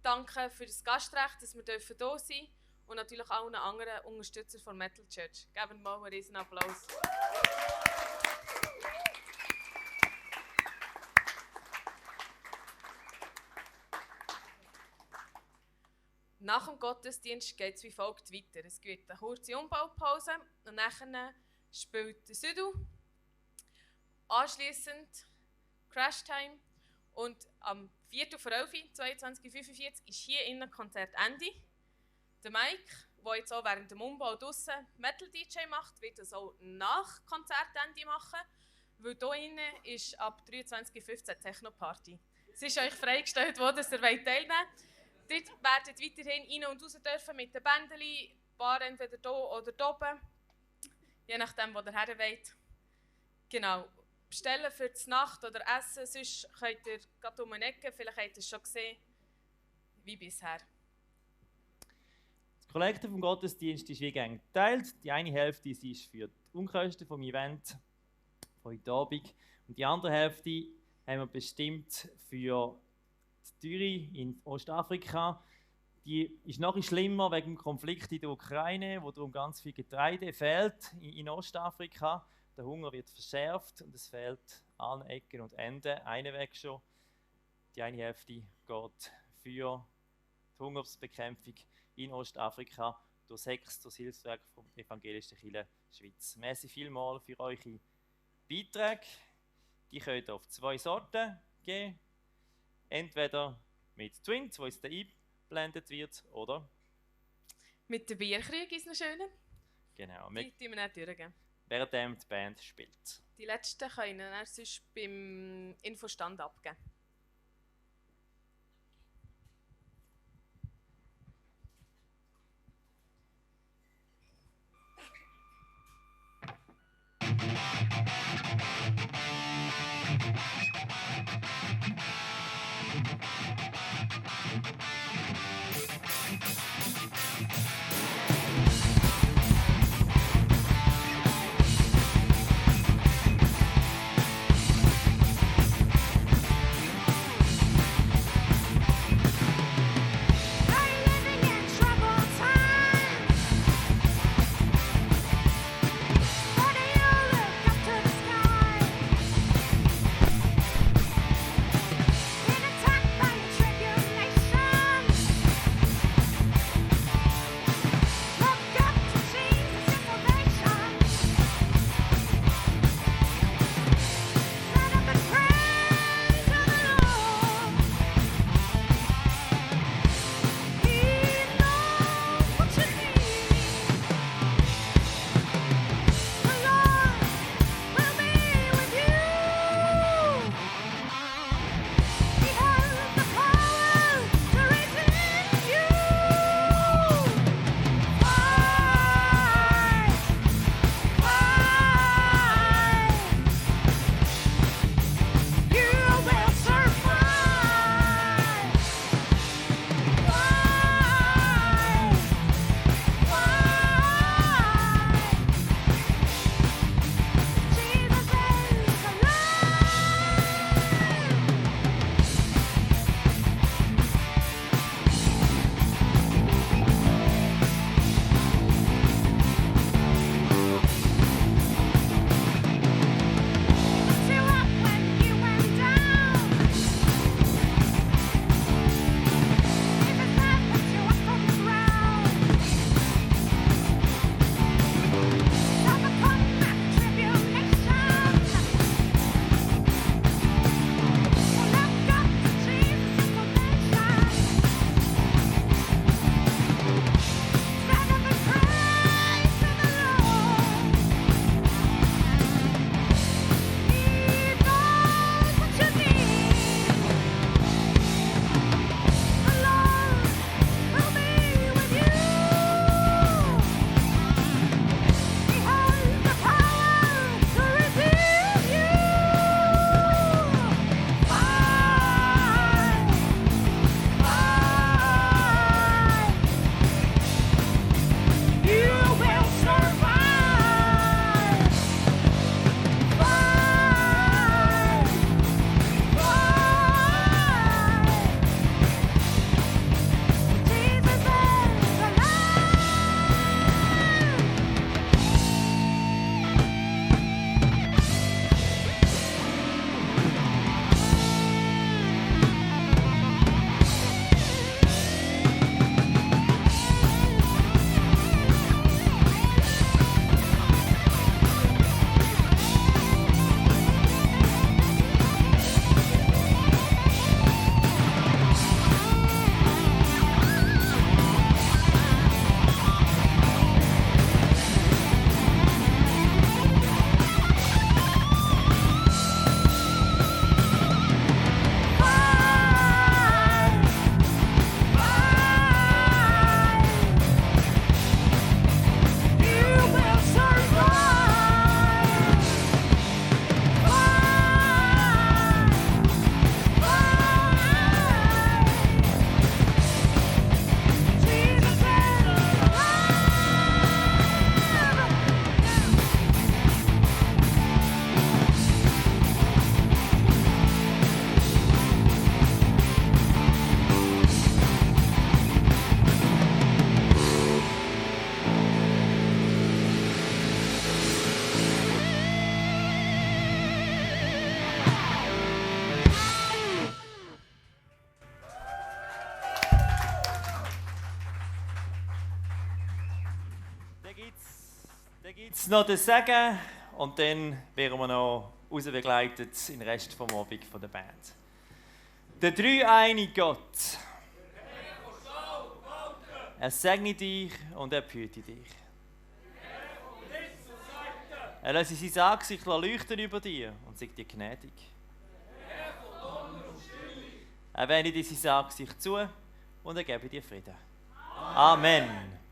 danken für das Gastrecht, dass wir hier sein dürfen und natürlich auch allen anderen Unterstützern von Metal Church. Geben wir mal einen riesen Applaus. Nach dem Gottesdienst geht es wie folgt weiter. Es gibt eine kurze Umbaupause und dann spielt der Südu. Anschliessend Crashtime. Und am 4.11. 22.45 ist hier innen Konzertende. Der Mike, der jetzt auch während dem Umbau draussen Metal-DJ macht, wird das auch nach Konzertende machen. Weil hier innen ist ab 23.15 Techno-Party. Es ist euch freigestellt worden, dass ihr teilnehmen wollt. Dort werdet weiterhin rein und raus dürfen mit den Bändchen, Bar entweder hier oder hier oben. Je nachdem, wo ihr her wollt. Genau. Bestellen für die Nacht oder Essen, sonst könnt ihr gerade um eine Ecke, vielleicht habt ihr es schon gesehen, wie bisher. Das Kollekte vom Gottesdienst ist wie gängig geteilt. Die eine Hälfte ist für die Unkosten vom Event von heute Abend und die andere Hälfte haben wir bestimmt für die Türe in Ostafrika. Die ist noch schlimmer wegen dem Konflikt in der Ukraine, wo darum ganz viel Getreide fehlt in Ostafrika. Der Hunger wird verschärft und es fehlt an Ecken und Enden. Einen Weg schon. Die eine Hälfte geht für die Hungersbekämpfung in Ostafrika durch SEX, durch das Hilfswerk vom Evangelischen Kirche Schweiz. Merci vielmals für eure Beiträge. Die könnt ihr auf 2 Sorten geben. Entweder mit Twins, wo jetzt eingeblendet wird, oder Mit dem Bierkrieg ist es noch schön. genau, Die tun wir nicht durchgeben. während die Band spielt. Die letzten können wir sonst beim Infostand abgeben. Dann gibt es noch den Segen und dann werden wir noch rausbegleitet in den Rest vom Abend von der Band. Der dreieinige Gott. Er segne dich und er behüte dich. Er lasse sein Angesicht leuchten über dir und sagt dir gnädig. Er wende dir sein Angesicht zu und er gebe dir Frieden. Amen.